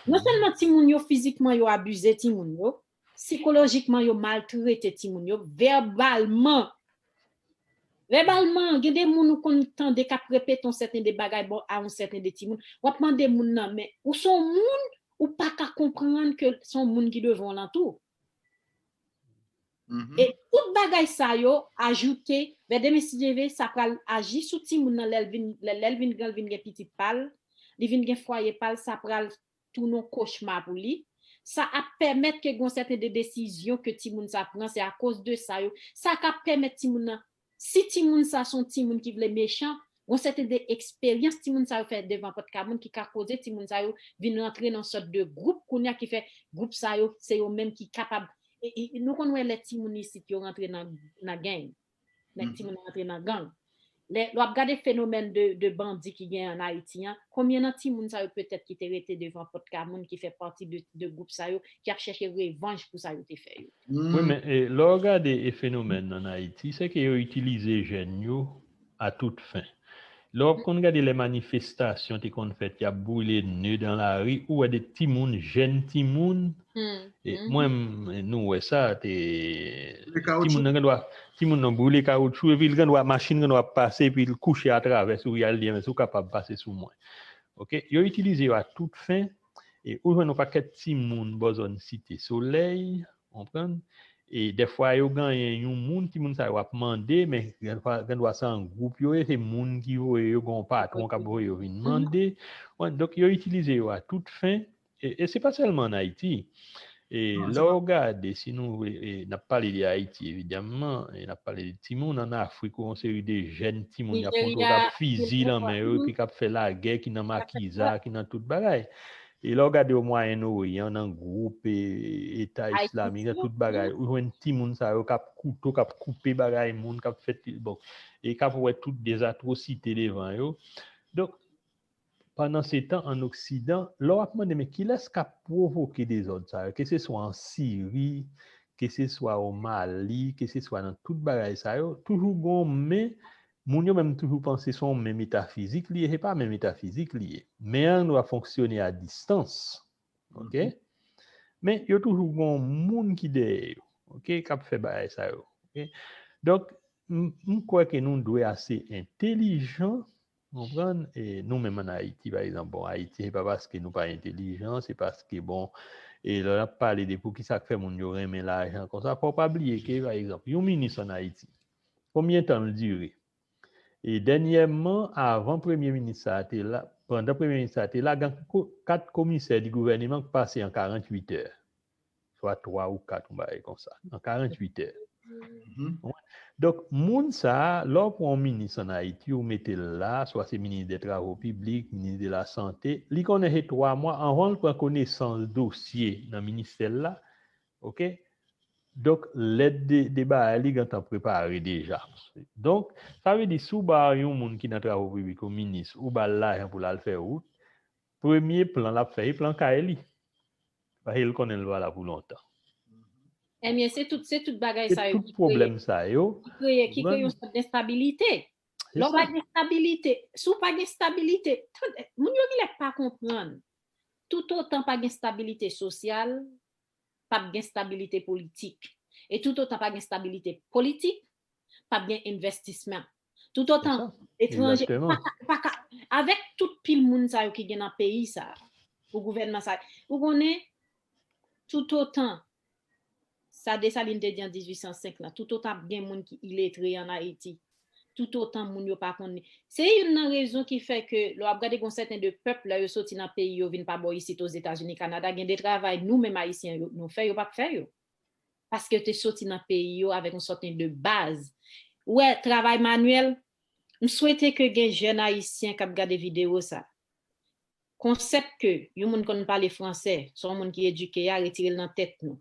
Non sèlman timoun yo fizikman yo abize timoun yo, sikolojikman yo maltrete timoun yo, vèbalman. Vèbalman, gen de moun ou konn tande k ap repete yon sèten de bagay bò a yon sèten de timoun. W ap mande moun nan, men ou se yon moun, ou pa ka konprann ke se yon moun ki devan w lan tou. E tout bagay sa yo ajoute, vè demen si Dye vle, sa pral aji sou timoun nan lè l vin, lè, lè l vin gran, l vin gen pitit pa l, li vin gen fwaye pa l, sa pral tounen yon kochma pou li. Sa ap pèmèt ke gen yon sèten de desizyon ke timoun sa pran, se akoz de sa yo. Sa ka pèmèt timoun nan, si timoun sa se yon timoun ki vle mechan, gen yon sèten de eksperyans timoun sa yo fè devan pòt kay moun ki ka koze timoun sa yo vin rantre nan sòt de gwoup kounye a ki fè gwoup sa yo se yo menm ki kapab. E, e, nou konn wè lè timoun isit yo rantre nan, nan gang. Nèg timoun rantre nan gang. Lè, lè w ap gade fenomèn de, de bandi ki gen an Ayiti an, konbyen nan timoun sa yo petèt ki te rete devan pòt kay moun ki fè pati de, de gwoup sa yo, ki ap chèche revanj pou sa yo te fè yo? Wi, men e, lè w gade e fenomèn an Ayiti, se ke yo itilize jèn yo a tout fen. Lè w ap konn gade lè manifestasyon te konn fèt, y ap boule ne dan lari, ou wè de timoun, jèn timoun. E, mwen, m, nou wè sa, te, timoun nan gen dwa, timoun nan boule kawoutchou, epi l gen dwa, machin gen dwa pase, epi l kouche atravè sou Rialdi, men si w kapab pase sou mwen. Oke? Yo itilize yo a tout fen, e ou jwenn yon pakèt timoun bò zòn Site Solèy, konprann? E dèfwa yo genyen yon moun, timoun sa yo ap mande, men gendwa se an gwoup yo ye, se moun ki voye yo, gen yon patwon k ap voye yo vin mande. Donk, yo itilize yo a tout fen. E, e se pa sèlman an Ayiti. E lè w gade, si nou, e, n ap pale de Ayiti, evidamman, e n ap pale de timoun an Afrik, ou yon seri de jèn timoun y ap montre w k ap fizi nan men yo, epi k ap fè lagè, ki nan makiza, ki nan tout bagay. E lè w gade o Mwayen Oryan, nan gwoup e, Eta Islamik, nan tout bagay, ou jwenn timoun sa yo k ap kouto, k ap koupe bagay moun, k ap fè, bon, e k ap wè tout dezatwosite devan yo. Donk, pandan se tan, an Oksidan, lè w ap mande, men kilès k ap pwovoke dezòd sa yo, ke se swa an Siri, ke se swa o Mali, ke se swa nan tout bagay sa yo, toujou gen yon men, moun yo menm toujou panse se yon men metafizik li ye, se pa men metafizik li ye. Men an dwa fonksyone a distans. Oke? Men yo toujou gen yon moun ki dèyè yo, oke, k ap fè bagay sa yo. Oke? Donk, m, m kwè ke nou dwe ase entelijan, konprann? E nou menm an Ayiti, pa egzanp, bon, Ayiti, se pa paske nou pa entelijan, se paske, bon, e lè n ap pale de poukisa k fè moun yo renmen lajan konsa, fò w pa bliye ke, pa egzanp, yon minis an Ayiti, konbyen tan l dire? E dènyèman, avan premye minis sa a te la, pandan premye minis sa a te la, gen ko-, kat komisè di gouvèneman k pase an karanntuit è. Swa twa ou kat, yon bagay konsa, an karanntuit è. Donk, moun sa a, lè w pran yon minis an Ayiti, ou mete l la, swa se minis dè travo piblik, minis de la sante, li konnen se twa mwa anvan l pran konesans dosye nan ministè l la, oke? Donk, lèt de, de bagay li gentan prepare deja. Donk, sa vle di, si w ba yon moun ki nan travo piblik ou minis, ou ba l lajan pou l al fè wout, premye plan l ap fè, e plan kay li. Paske l konnen l pa la pou lontan. Ebyen, se tout, se tout bagay sa yo ki kreye, ki kreye yon sòt de enstabilite. Lè w pa gen estabilite, si w pa gen estabilite, moun yo genlè pa konprann. Toutotan pa gen estabilite sosyal, p ap gen estabilite politik. E toutotan pa gen estabilite politik, p ap gen envestisman. Toutotan etranje pa ka, pa ka, avèk tout pil moun sa yo ki gen nan peyi sa, pou gouvènman sa, ou konnen, Toutotan, sa Desalin te di an dizuit san senk lan, toutotan ap gen moun ki iletre an Ayiti, toutotan moun yo pa konn li. Se youn nan rezon ki fè ke lè w ap gade gon sèten de pèp, lè yo soti nan peyi yo vin pa bò isit Ozetazini, Kanada, gen de travay nou menm Ayisyen yo, nou fè, yo p ap fè yo. Paske yo te soti nan peyi yo avèk yon sèten de baz. Ou wè, travay manyèl, m swete ke gen jèn Ayisyen k ap gade videyo sa. Konsèp ke yon moun konn pale fransè, se yon moun ki edike a, retire l nan tèt nou.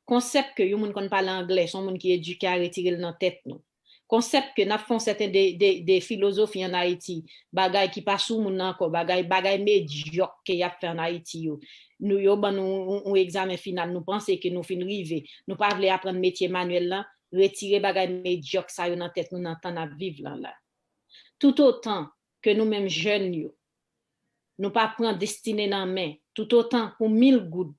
Konsèp ke yon moun konn pale anglè, se yon moun ki edike a, retire l nan tèt nou. Konsèp ke n ap fè yon sèten de, de, de filozofi an Ayiti, bagay ki pa sou moun nan ankò, bagay, bagay medyòk ke y ap fè an Ayiti yo. Nou, yo ban nou yon, yon egzamen final, nou panse ke nou fin rive, nou pa vle aprann metye manyèl lan, retire bagay medyòk sa yo nan tèt nou nan tan n ap viv lan la. Toutotan ke nou menm jèn yo, nou pa pran destine nan men, toutotan pou mil goud,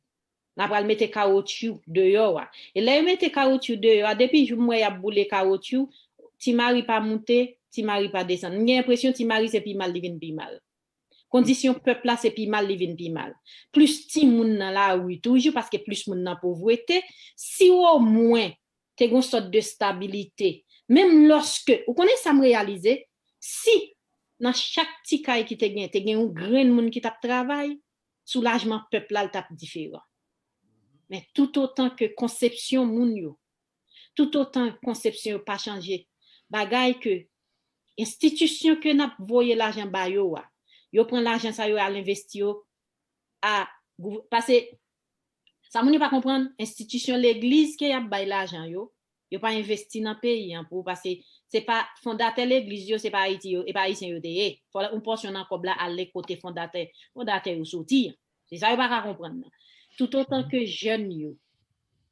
n a pral mete kawotchou deyò a. E lè yo mete kawotchou deyò a, depi jou m wè y ap boule kawotchou, Ti Mari pa moute, Ti Mari pa desann. M gen enpresyon Ti Mari se pi mal li vin pi mal. Kondisyon pèp la se pi mal li vin pi mal. Plis timoun nan lari toujou paske plis moun nan povrete. Si omwen te gon sòt de stabilite, menm lòske, ou konnen sa m reyalize, si nan chak ti kay ki te gen, te gen yon grenn moun ki t ap travay, soulajman pèp la l t ap diferan. Men toutotan ke konsepsyon moun yo, toutotan konsepsyon yo pa chanje, bagay ke enstitisyon ke n ap voye lajan ba yo a, yo pran lajan sa yo al envesti yo a gouv-, pase sa moun yo pa konprann, enstitisyon legliz ke y ap bay lajan yo, yo pa envesti nan peyi an pou, pase se pa fondatè legliz yo, se pa Ayiti yo, e pa Ayisyen yo te ye. Fò yon pòsyon nan kòb la ale kote fondatè, fondatè yo soti an. Se sa yo pa ka konprann nan. Toutotan ke jèn yo,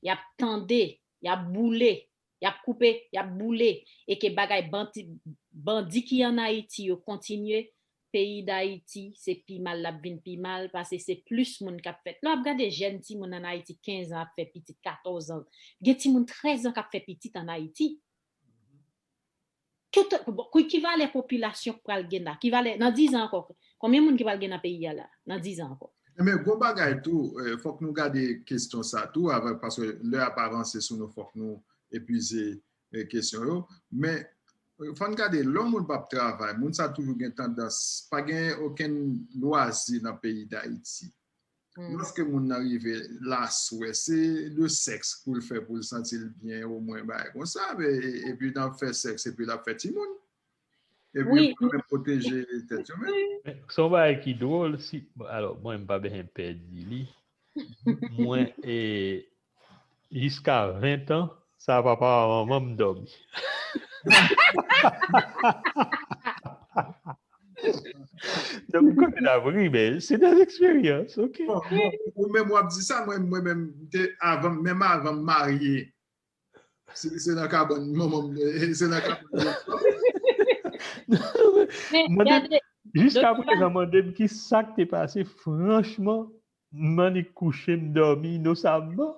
y ap tande, y ap boule, y ap koupe, y ap boule, e ke bagay bandi, bandi ki an Ayiti yo kontinye, peyi Dayiti, se pi mal l ap vin pi mal, paske se plis moun k ap fèt. Lè w ap gade jèn timoun an Ayiti, kenz an ap fè pitit, katòz an, gen timoun trèz an k ap fè pitit an Ayiti. Tout, bon, ki, ki valè popilasyon k pral gen la? Ki valè, nan diz an ankò, konbyen moun ki pral gen nan peyi a la, nan diz an ankò? Men gon bagay tou, eh, fòk nou gade kesyon sa tou, avè, paske lè ap avanse sou nou, fòk nou epuize, eh, kesyon yo. Men, eh, fò n gade, lè yon moun p ap travay, moun sa toujou gen tandans, pa gen okenn lwazi nan peyi Dayiti. Lòske moun nan rive laswè, se de sèks pou l fè, pou l santi l byen, omwen bagay konsa, e, epi n ap fè sèks, epi l ap fè timoun. Epi yo pa menm pwoteje tèt yo menm. Men, se yon bagay ki dwòl, si, bon, alò, mwen, m pa bezwen pè di li. Mwen, e, jiska ven an, sa papa a manman m dòmi. Donk, m konnen n ap ri, men se de leksperyans, ok? Bon, bon, ou menm w ap di sa, mwen, mwen menm, m te, avan, menm avan m marye, se, se nan kabann manman m, se nan kabann manman m. Mwen te, jiska prezan, mande m ki sa k te pase, franchman, m annik kouche, m dòmi inosamman.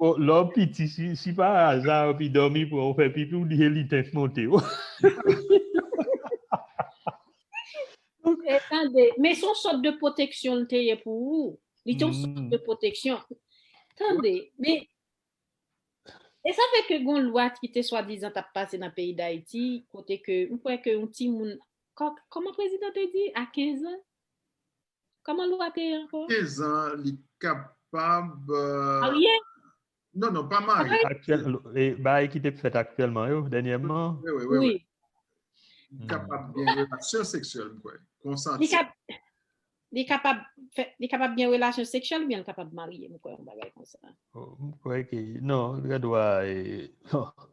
Bon, lè w piti, si, si pa aza, epi dòmi pran w fè pipi, w di se liten k monte w. E tande, men se yon sòt de pwoteksyon l te ye pou ou. Li te yon sòt de pwoteksyon. Tande, men, e sa fè ke gon lwa ki te swadizan t ap pase nan peyi Dayiti, kote ke, m kwè ke yon timoun, kò-, kòman prezidan te di, a kenz an? Kòman lwa te ye ankò? Kenz an, li kapab, euh, marye? Non, non, pa marye. Aktyèl, e, bagay ki te fèt aktyèlman yo, dènyèman. Wi, wi, wi, wi. Li kapab gen relasyon seksyèl, m kwè. Konsanti. Li kap-, li kapab fè, li kapab gen relasyon seksyèl oubyen li kapab marye, m kwè, yon bagay konsa. Oh, m kwè ke, non, li gen dwa, e, non.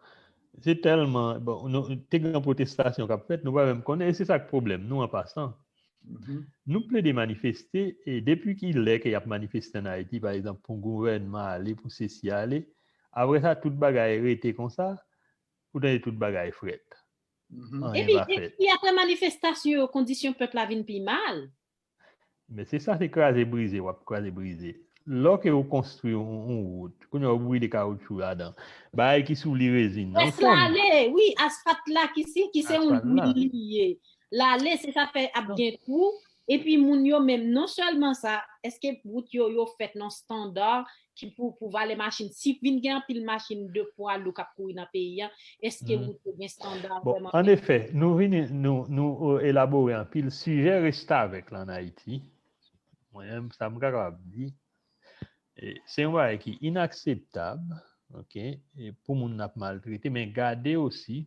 Se tèlman, bon, nou, te gen pwotestasyon k ap fèt, nou pa menm konnen, e se sa k pwoblèm nou an pasan. Nou plede manifeste, e depi ki lè ke y ap manifeste an Ayiti, pa egzanp, pou gouvènman ale, pou sesi ale, apre sa, tout bagay rete konsa, ou tande tout bagay frèt. Anyen pa fèt. Epi, epi apre manifestasyon yo, kondisyon pèp la vin pi mal. Men se sa, se kraze brize, w ap kraze brize. Lòske ou konstwi yon, yon wout, kounye a ou brile kawoutchou ladan. Bagay ki sou li rezin nan, ou fè l ale, wi, asfalt la ki si, ki se yon lwil li ye. L ale, se sa fè ap gen twou, Epi moun yo menm, non sèlman sa, èske wout yo, yo fèt nan standard ki pou, pou valè machin? Si vin gen anpil machin de pwa lou k ap kouri nan peyi a, èske wout yo gen standard? Bon, vrèman? An efè, nou vini, nou, nou, euh, elabore anpil. Sijè restavèk la ann Ayiti, mwen menm, sa m kapab di, e, se yon bagay ki inakseptab, oke, e pou moun n ap maltrete, men gade osi,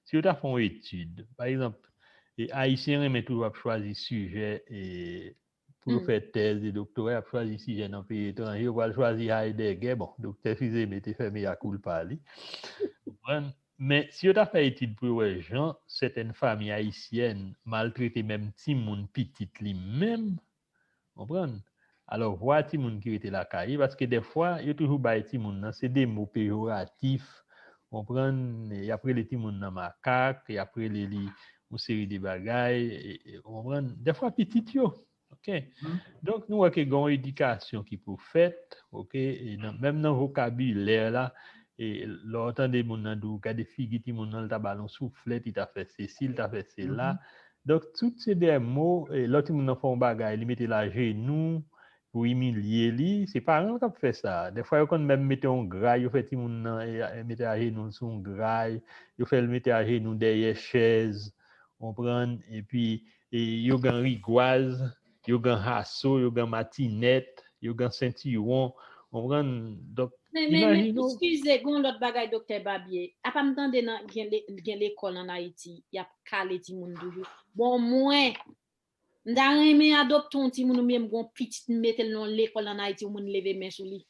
si yo ta fè yon etid, pa egzanp, e, Ayisyen renmen toujou ap chwazi sijè, e, pou yo fè tèz de doktora, y ap chwazi sijè nan peyi etranje, yo pral chwazi Heidegger, bon, Doktè Fils-Aimé te fè mea culpa li. Konprann? Men si yo ta fè etid pou yo wè jan sètèn fanmi ayisyèn maltrete menm timoun pitit li menm, konprann? Alò, vwa timoun ki rete lakay, paske dèfwa, yo toujou bay timoun nan, se de mo peyoratif, konprann? Y ap rele timoun nan makak, y ap rele li yon seri de bagay, e, e, konprann? Dèfwa pitit yo, oke? Donk, nou wè ke gen yon edikasyon ki pou fèt, oke? E nan, menm nan vokabilè la, e lè w tande moun nan di w, gade figi timoun nan, l ta ba l yon souflèt, li ta fè sesi, li ta fè sela. Donk, tout se de mo, e, lè timoun nan fè yon bagay, li mete l ajenou pou imilye li, se paran l k ap fè sa. Dèfwa, yo konn menm mete yon gray, yo fè timoun nan, e, e, mete ajenou l sou yon gray, yo fè l mete ajenou dèyè chèz, konprann? Epi, e, yo gen rigwaz, yo gen haso, yo gen matinèt, yo gen sentiwon, konprann? Donk, men, men, men, eskize, gen yon lòt bagay, Doktè Babye. Apa m tande nan, gen le-, gen lekòl ann Ayiti, y ap kale timoun toujou. Bon, mwen, m ta renmen adopte yon timoun oubyen m gen yon pitit, m mete l nan yon lekòl ann Ayiti, yon moun leve men sou li.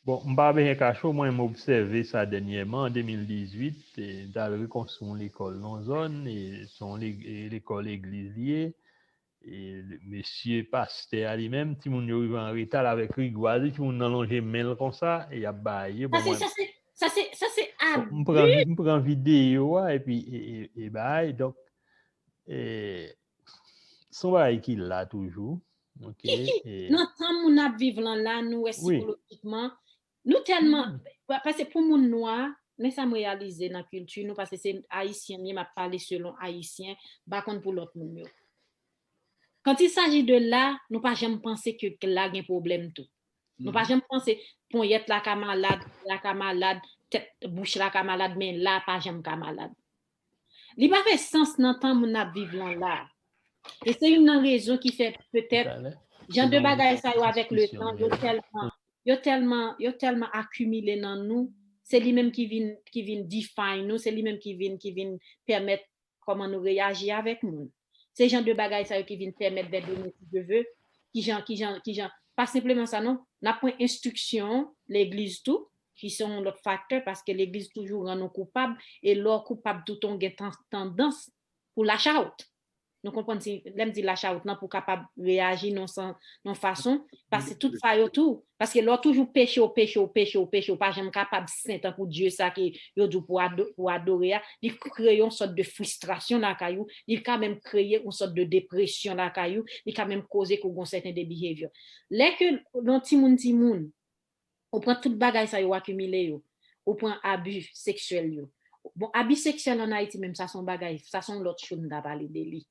Bon, m pa bezwen kache w, mwen, m obsève sa dènyèman, an de mil dizuit, e, m t al rekonstwi yon lekòl nan yon zòn, e, se yon le-, e, lekòl legliz li ye. E, mesye pastè a li menm, timoun yo rive an reta, l avèk rigwaz li, timoun nan lonje men l konsa, e y ap bay yo. Bon, mwen, sa se, sa se, sa se abi. M pran, m pran videyo a, epi, e, e, e bay. Donk, e, se yon bagay ki la toujou. Oke, ki, ki, e, nan tan moun ap viv lan la, nou wè sikolojikman, nou tèlman, pa-, paske pou moun nwa, men sa m reyalize nan kilti nou, paske se ayisyen m ye, m ap pale selon ayisyen, m pa konn pou lòt moun yo. Quand il s'agit de la, nou pa janm panse ke la gen pwoblèm tou. Nou pa janm panse ponyèt la ka malad, la ka malad, tèt, bouch la ka malad, men la pa janm ka malad. Li pa fè sans nan tan moun ap viv lan la. E se youn nan rezon ki fè petèt jan de bagay sa yo avèk le tan, yo tèlman, yo tèlman, yo tèlman akimile nan nou, se li menm ki vin, ki vin define nou, se li menm ki vin, ki vin pèmèt kòman nou reyaji avèk moun. Se jan de bagay sa yo ki vin pèmèt dè demen si Dye ve, ki jan, ki jan, ki jan, pa senpleman sa non, n ap pran enstriksyon legliz tou, ki se yon lòt faktè, paske legliz toujou rann nou koupab, e lè w koupab tout, ou gen tan-, tandans pou lash out. Nou konprann si, lè m di lash out lan, pou kapab reyaji nan san-, nan fason, paske tout sa yo tou, paske lè w toujou peche, w peche, w peche, w peche, w pa janm kapab sen tankou Dye sa ke yo di w pou ado-, pou adore a, li kreye yon sòt de fristrasyon lakay ou, li ka menm kreye yon sòt de depresyon lakay ou, li ka menm koze ke w gen yon sèten de behavior. Lè ke yon timoun, timoun, ou pran tout bagay sa yo akimile yo, ou pran abi seksyèl yo. Bon, abi seksyèl ann Ayiti menm, sa se yon bagay, sa se yon lòt cho n ta pale de li.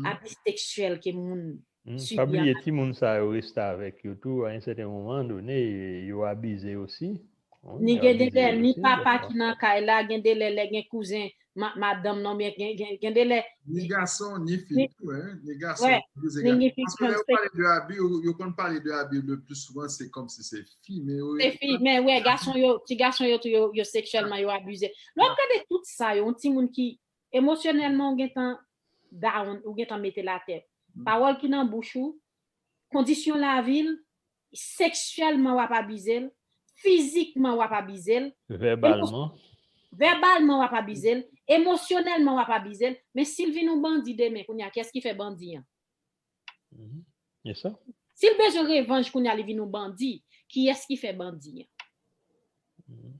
Abi seksyèl ke moun sibi. Pa bliye timoun sa yo restavèk yo tou, a yon sèten moman done, yo abize osi. Ni gen de lè, ni papa ki nan kay la, gen de lè, lè gen kouzen, ma-, madanm nan, men gen, gen, gen de lè. Ni gason, ni fi tou, hein, ni gason, ni fi. Paske lè yo pale de abi, yo, yo konn pale de abi le plus souvent, se kòmsi se fi, men yo... Se fi, men wè, gason yo, ti gason yo tou, yo, yo seksyèlman, yo abize. Lè w ap gade tout sa yo, yon timoun ki emosyonèlman ou gentan down, ou gentan mete l atè. Pawòl ki nan bouch ou, kondisyon lavi l, seksyèlman w ap abize l, fizikman w ap abize l, vèbalman, vèbalman w ap abize l, emosyonèlman w ap abize l, men si l vin yon bandi demen, kounye a, kiyès ki fè bandi an? Mhm. E sa? Si l bezwen revanj kounye a, li vin yon bandi, kiyès ki fè bandi an? Mhm.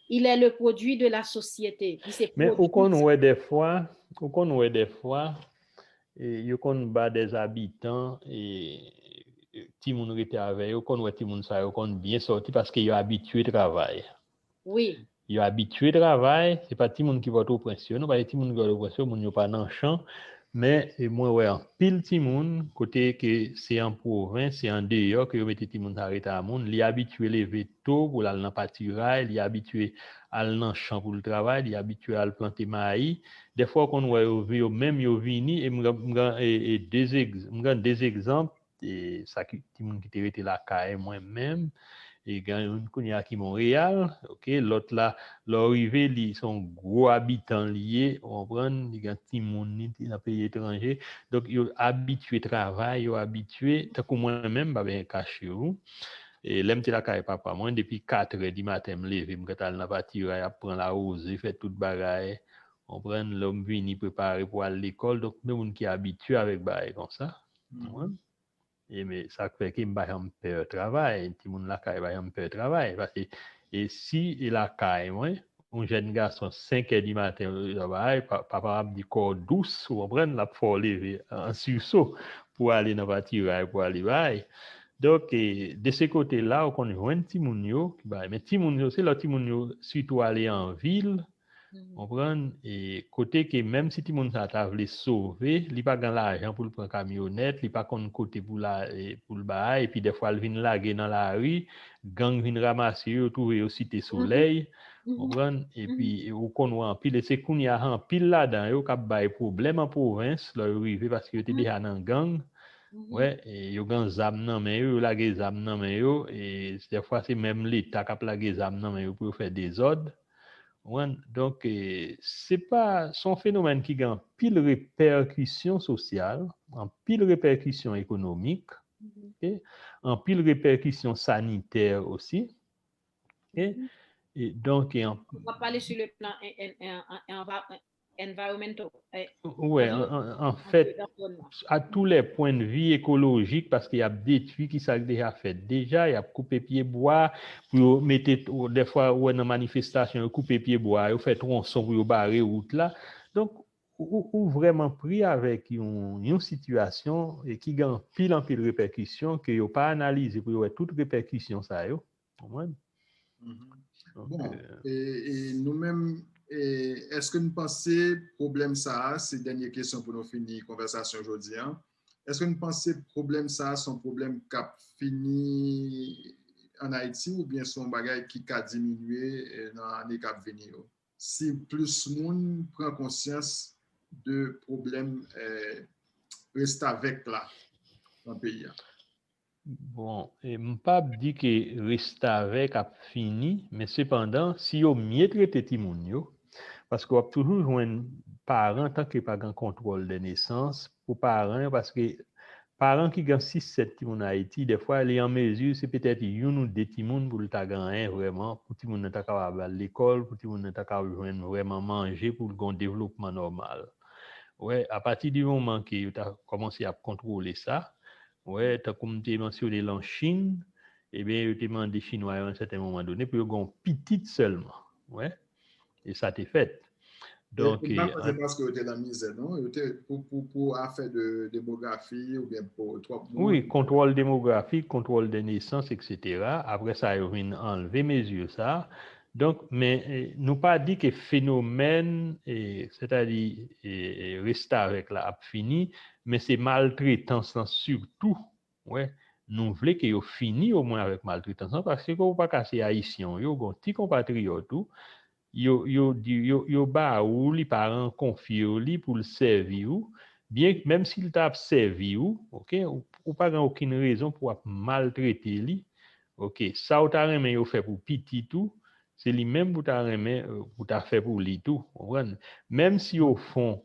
Il est le produit de la société. Li se pwodui sa. Men ou konn wè dèfwa, ou konn wè dèfwa, e, yo konn ba dèzabitan, e, timoun rete avè yo, ou konn wè timoun sa yo konn byen sòti paske yo abitye travay. Wi. Yo abitye travay, se pa timoun ki Pòtoprens yo, non, paske timoun ki Pòtoprens yo, moun yo pa nan chan, Men e mwen wè anpil timoun kote ke se an pwovens, se andeyò ke yo mete timoun sa rete a moun, li abitye leve to pou l al nan patiray, li abitye al nan chan pou l travay, li abitye al plante mayi. Dèfwa w konn wè yo, yo menm yo vini, e m gen, m gen, e, e de, m gen de egzanp, e, sa ki, timoun ki te rete lakay mwen menm, e gen youn kounye a ki Monreyal, oke, lòt la, lè w rive, li se yon gwo abitan li ye, ou konprann, li gen timoun li nan peyi etranje, donk yo abitye travay, yo abitye, tankou mwen menm, m pa bezwen kache w, e lè m te lakay papa mwen, depi katrè di maten m leve, m gentan al nan patiray, ap pran lawoze, fè tout bagay, konprann, lè m vini prepare pou al lekòl, donk, men moun ki abitye avèk bagay konsa, konprann? E men, sa k fè ke m pa janm pè travay, timoun lakay pa janm pè travay, paske e si e lakay mwen, yon jèn gason senk è di maten, yo travay, pa- papa ap di kò w dous, ou konprann, l ap fè w leve an siso pou ale nan patiray, pou ale bay. Donk, e, de se kote la, ou konn jwenn timoun yo ki bay. Men timoun yo, se lè timoun yo sitou ale an vil, konprann? E kote ke menm si timoun sa ta vle sove, li pa gen lajan pou l pran kamyonèt, li pa konn kote pou la, e, pou l bay, epi dèfwa l vin lage nan lari, gang vin ranmase yo, yo twouve yo Site Solèy, konprann? Epi e, ou konn wè anpil, e se kounye a anpil ladan yo k ap bay pwoblèm an pwovens, lè yo rive, paske yo te deja nan gang. Wè, e yo gen zam nan men yo, yo lage zam nan men yo, e dèfwa se menm Leta k ap lage zam nan men yo pou yo fè dezòd. Konprann? Donk, e, se pa, se yon fenomèn ki gen anpil repèkisyon sosyal, anpil repèkisyon ekonomik, oke? Anpil repèkisyon sanitè osi. Oke? E donk, e an- Ou ap pale sou le plan en- en- en- en- enva- environmental. Eh, Wè, an, an, an fèt, a tou lè pwen de vi ekolojik, paske y ap detwi ki sa k deja fèt deja, y ap koupe pye bwa, pou yo mete, dèfwa, ou wè nan manifestasyon, yo koupe pye bwa, yo fè twonson pou yo bare wout la. Donk, ou, ou, ou vrèman pri avèk yon, yon sitiyasyon e ki gen anpil, anpil repèkisyon ke yo pa analize pou yo wè tout repèkisyon sa yo. Konprann? Donk, Bon, e, e nou menm, e, èske n panse pwoblèm sa a, se dènye kesyon pou nou fini konvèsasyon jodi a, èske n panse pwoblèm sa a se yon pwoblèm k ap fini ann Ayiti oubyen se yon bagay ki ka diminye, e, nan ane k ap vini yo? Si plis moun pran konsyans de pwoblèm, e, restavèk la nan peyi a. Bon, e m p ap di ke restavèk ap fini, men sepandan, si yo mye trete timoun yo, paske w ap toujou jwenn paran, tanke pa gen kontwòl de nesans pou paran yo, paske paran ki gen sis sèt timoun Ayiti, dèfwa, li an mezi, se petèt youn ou de timoun pou l ta genyen vrèman, pou timoun nan ta kapab al lekòl, pou timoun nan ta kapab jwenn vrèman manje, pou l gen yon devlopman nòmal. Wè, apati di moman ke yo ta kòmanse ap kontwole sa, wè, tankou m te mansyone l an Chin, ebyen, yo te mande Chinwa yo, a yon sèten moman done, pou yo gen yon pitit sèlman. Wè, e sa te fèt. Donk, e, se pa paske yo te nan mizè, non. Yo te pou, pou, pou afè de demografi oubyen pou twòp moun. Wi, kontwòl demografik, kontwòl de nesans, etsetera. Apre sa, yo vin anlve mezi sa. Donk, men, e, nou pa di ke fenomèn, e, sètadi, e, e, restavèk la ap fini, men se maltretans lan sitou, wè, nou vle ke yo fini omwen avèk maltretans lan, paske ou pa ka se Ayisyen w ye, ou gen yon ti konpatriyòt ou, yo, yo, di- yo, yo ba ou li, paran konfye w li pou l sèvi w, byen, menm si l ta ap sèvi w, oke, ou, ou pa gen okenn rezon pou w ap maltrete li, oke, sa w ta renmen yo fè pou pitit ou, se li menm pou ta renmen, e, pou ta fè pou li tou, konprann? Menm si o fon,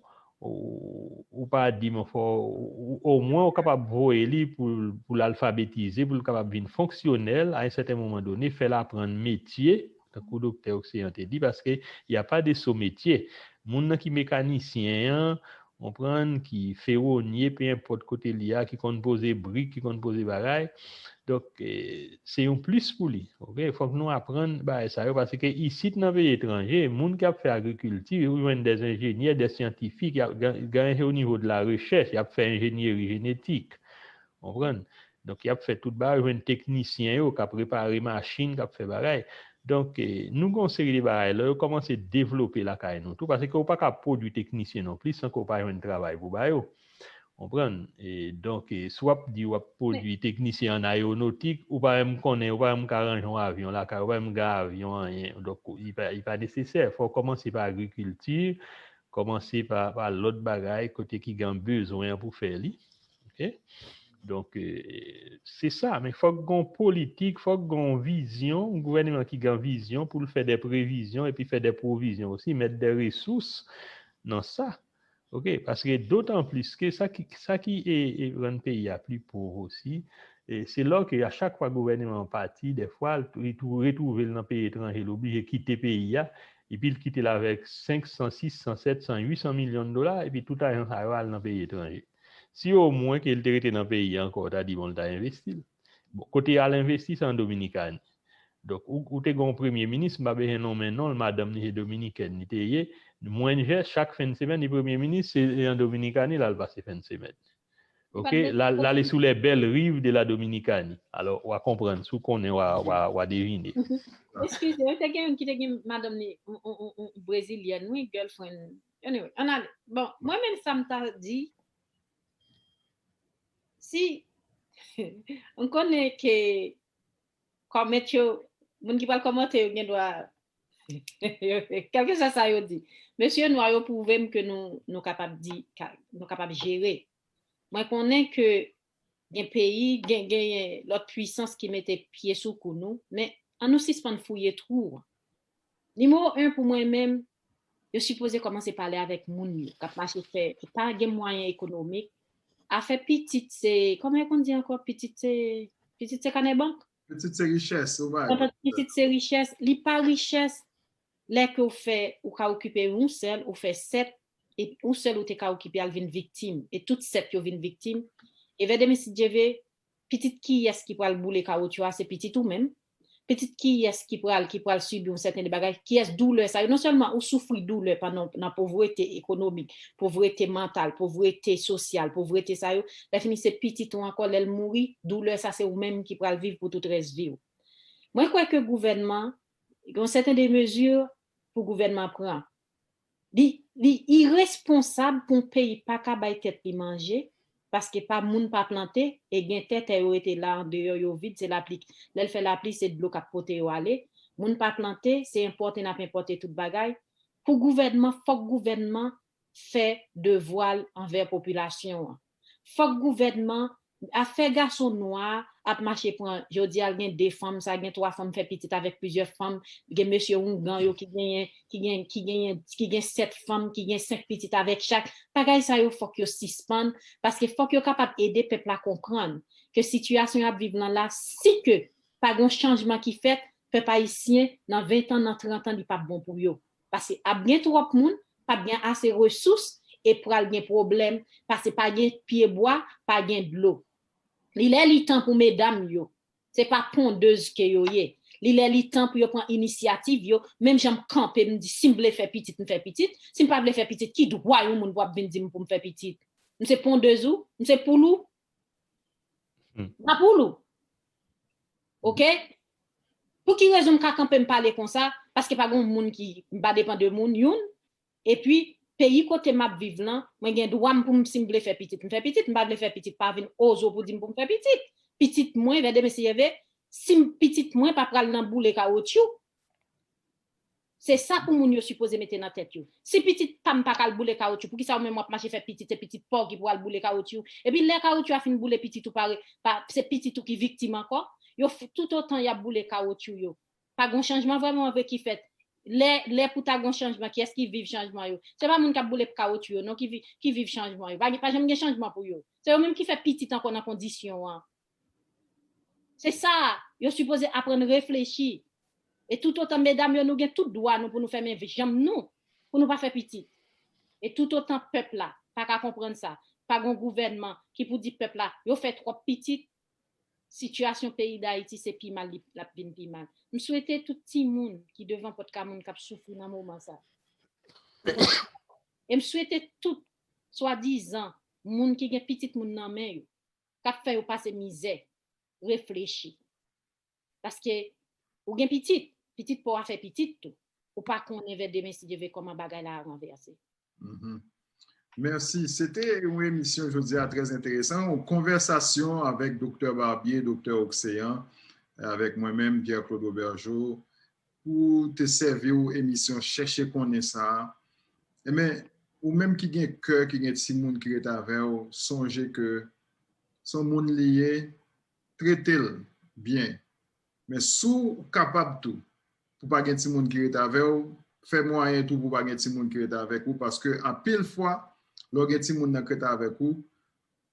ou, ou pa di, men fò, ou- omwen ou kapab voye li pou, pou l alfabetize, pou l kapab vin fonksyonèl, a yon sèten moman done, fè l aprann metye, tankou doktè Oxéan te di, paske y a pa de so metye. Moun nan ki mekanisyen an, konprann, ki fewonye, pe enpòt kote li a, ki konn poze brik, ki konn poze bagay. Donk, e, se yon plis pou li. Oke? Fòk nou aprann bagay sa yo, paske isit nan peyi etranje, moun ki ap fè agrikilti, ou jwenn de enjenyè, de syantifik, y ap gen, gen o nivo de la rechèch, y ap fè enjenyeri jenetik. Konprann? Donk, y ap fè tout bagay, jwenn teknisyen yo k ap repare machin, k ap fè bagay. Donk, eh, nou gen yon seri de bagay, lè yo kòmanse devlope lakay nou tou, paske ou pa ka pwodui teknisyen non plis san ke w pa jwenn travay pou ba yo. Konprann? E donk, eh, si w ap di w ap pwodui teknisyen an aewonotik, ou pa menm konnen, ou pa menm ka ranje yon avyon lakay, ou pa menm gen avyon, anyen. Donk, li pa, li pa nesesè. Fò w kòmanse pa agrikilti, kòmanse pa, pa lòt bagay kote ki gen bezwen an pou fè li. Oke? Donk, eh, se sa, men fòk gen yon politik, fòk gen yon vizyon, yon gouvènman ki gen vizyon pou l fè de previzyon epi fè de pwovizyon osi, mèt de resous nan sa. Oke? Paske dotan plis ke sa ki, sa ki e, e rann peyi a pli pov osi, e se lò ke a chak fwa gouvènman an pati, dèfwa, li tou retwouve l nan peyi etranje, li oblije kite peyi a, epi l kite l avèk senk san, sis san, sèt san, uit san milyon dola, epi tout lajan sa yo al nan peyi etranje. Si omwen ke l te rete nan peyi a ankò, w ta di, bon, l ta envesti l. Bon, kote y al envesti, se an Dominikani. Donk, ou, ou te gen yon premye minis, m pa bezwen nonmen non l, madanm li se dominikèn, li te ye. Mwen, jè, chak fen de semèn, li premye minis, se an Dominikani l al pase fen de semèn. Oke, l al, l ale sou les belles rives de la Dominicanie. Alò, w a konprann, si w konnen, w a, w a, w a devine. Eskize, te gen youn ki te gen madanm li, yon, yon, yon, yon brezilyèn, wi, girlfriend. Anyway, ann ale. Bon, mwen menm sa m ta di, si, m konnen ke kòmèt yo, moun ki pral kòmante yo gen dwa, kèlkeswa sa yo di. Mesye nwa yo pwouve m ke nou, nou kapab di, ka- nou kapab jere. Mwen konnen ke gen peyi, gen, genyen lòt pwisans ki mete pye sou kou nou, men ann nou sispann fouye twou an. Nimewo en pou mwen menm, yo sipoze kòmanse pale avèk moun yo k ap mache fè, ki pa gen mwayen ekonomik. Afè pitit se, kòman yo konn di ankò, pitit se, pitit se kanè bank? Pitit se richès, ou bay. Pitit se richès, li pa richès. Lè ke w fè, ou ka okipe yon sèl, ou fè sèt, e yon sèl ou te ka okipe al vin viktim, e tout sèt yo vin viktim. E vè demen si Dye ve, pitit kiyès ki pral boule kawotchou a, se pitit ou menm. Pitit kiyès ki pral, ki pral sibi yon sèten de bagay, kiyès doulè sa yo. Non sèlman ou soufri doulè pandan nan povrete ekonomik, povrete mantal, povrete sosyal, povrete sa yo, lè fini se pitit ou ankò, lè l mouri, doulè sa se ou menm ki pral viv pou tout rès vi w. Mwen kwè ke gouvènman, gen yon sèten de mezi pou gouvènman pran. Li, li iresponsab pou yon peyi pa ka bay tèt li manje, paske pa moun pa plante, e gen tè, tè yo rete la andeyò, yo vid, se lapli. Lè l fè lapli, se dlo k ap pote yo ale. Moun pa plante, se enpòte n ap enpòte tout bagay. Pou gouvènman, fòk gouvènman fè devwa l anvè popilasyon an. Fòk gouvènman, afè gason nwa ap mache pran, jodi a l gen de fanm, sa gen twa fanm, fè pitit avèk plizyè fanm, gen mesye oungan yo ki genyen, ki gen, ki genyen, ki gen sèt fanm, ki gen senk pitit avèk chak. Bagay sa yo fòk yo sispann, paske fòk yo kapab ede pèp la konprann ke sitiyasyon y ap viv lan la, si ke pa gen yon chanjman ki fèt, pèp ayisyen nan ven tan, nan trant an, li p ap bon pou yo. Paske ap gen twòp moun, p ap gen ase resous, e pral gen pwoblèm, paske pa gen pye bwa, pa gen dlo. Li lè li tan pou medam yo, se pa pondez ke yo ye. Li lè li tan pou yo pran inisyativ yo, menm jan m kanpe, m di, si m vle fè pitit, m fè pitit. Si m pa vle fè pitit, ki dwa yon moun pou ap vin di m pou m fè pitit? M se pondez ou? M se poul ou? M pa poul ou? Oke? Pou ki rezon m ka kanpe m pale konsa? Paske pa gen moun ki, m pa depan de moun, youn. Epi, peyi kote m ap viv lan, mwen gen dwa m pou m, si m vle fè pitit, m fè pitit, m pa vle fè pitit, pa vin ozo pou di m pou m fè pitit. Pitit mwen, vè demen si Dye ve, si m, pitit mwen pa pral nan boule kawotchou. Se sa pou moun yo sipoze mete nan tèt yo. Si pitit pa m pa ka al boule kawotchou, poukisa ou menm w ap mache fè pitit, se pitit pa w ki pou al boule kawotchou? Epi lè kawotchou a fin boule pitit ou pare, pa, se pitit ou ki viktim ankò? Yo, toutotan y ap boule kawotchou yo, pa gon chanjman vrèman vre ki fèt. Lè, lè pou ta gon chanjman, kiyès ki viv chanjman yo? Se pa moun k ap boule kawotchou yo non ki vi, ki viv chanjman yo. Pa, pa janm gen chanjman pou yo. Se yo menm ki fè pitit ankò nan kondisyon an. Se sa, yo sipoze aprann reflechi. E toutotan medam yo, nou gen tout dwa nou pou nou fèmen janm nou, pou nou pa fè pitit. E toutotan pèp la pa ka konprann sa, pa gon gouvènman ki pou di pèp la, yo fè twòp pitit, sitiyasyon peyi Dayiti se pi mal li, l ap vin pi mal. M swete tout timoun ki devan pòt ka moun k ap soufri nan moman sa. E m swete tout, swadizan, moun ki gen pitit moun nan men yo, k ap fè yo pase mizè, reflechi. Paske ou gen pitit, Pitit pa w a fè pitit tou. Ou pa konnen vè demen, si Dye vle, kòman bagay la a ranvèse. Mhm. Mèsi. Se te yon emisyon jodi a trè enteresan, yon konvèsasyon avèk Doktè Barbier, Doktè Oxéan, avèk mwen menm, Pierre Claude Robergeau, pou te sèvi w emisyon Chèche Konnen sa a. Enben, ou menm ki gen kè, ki gen timoun ki ret avè w, sonje ke se yon moun li ye, trete l byen. Men si w kapab tou, pou pa gen timoun ki ret avè w, fè mwayen tou pou pa gen timoun ki ret avèk ou, paske anpil fwa, lè w gen timoun nan k ret avèk ou,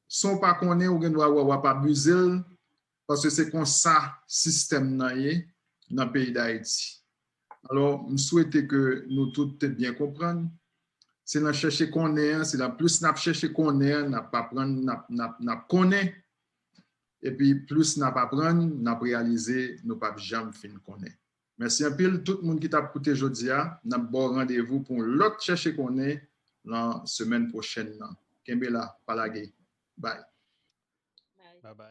san w pa konnen, ou gen dwa wè w ap abize l, paske se konsa sistèm nan ye nan peyi Dayiti. Alò, m swete ke nou tout te byen konprann. Se nan chèche konnen an, se nan plis n ap chèche konnen an, n ap aprann, n ap, n ap, n ap konnen. Epi plis n ap aprann, n ap reyalize nou p ap janm fin konnen. Mèsi anpil tout moun ki t ap koute jodi a. N ap ba w randevou pou yon lòt Chèche Konnen nan semèn pwochèn nan. Kenbe la, pa lage. Bye. Bye bye.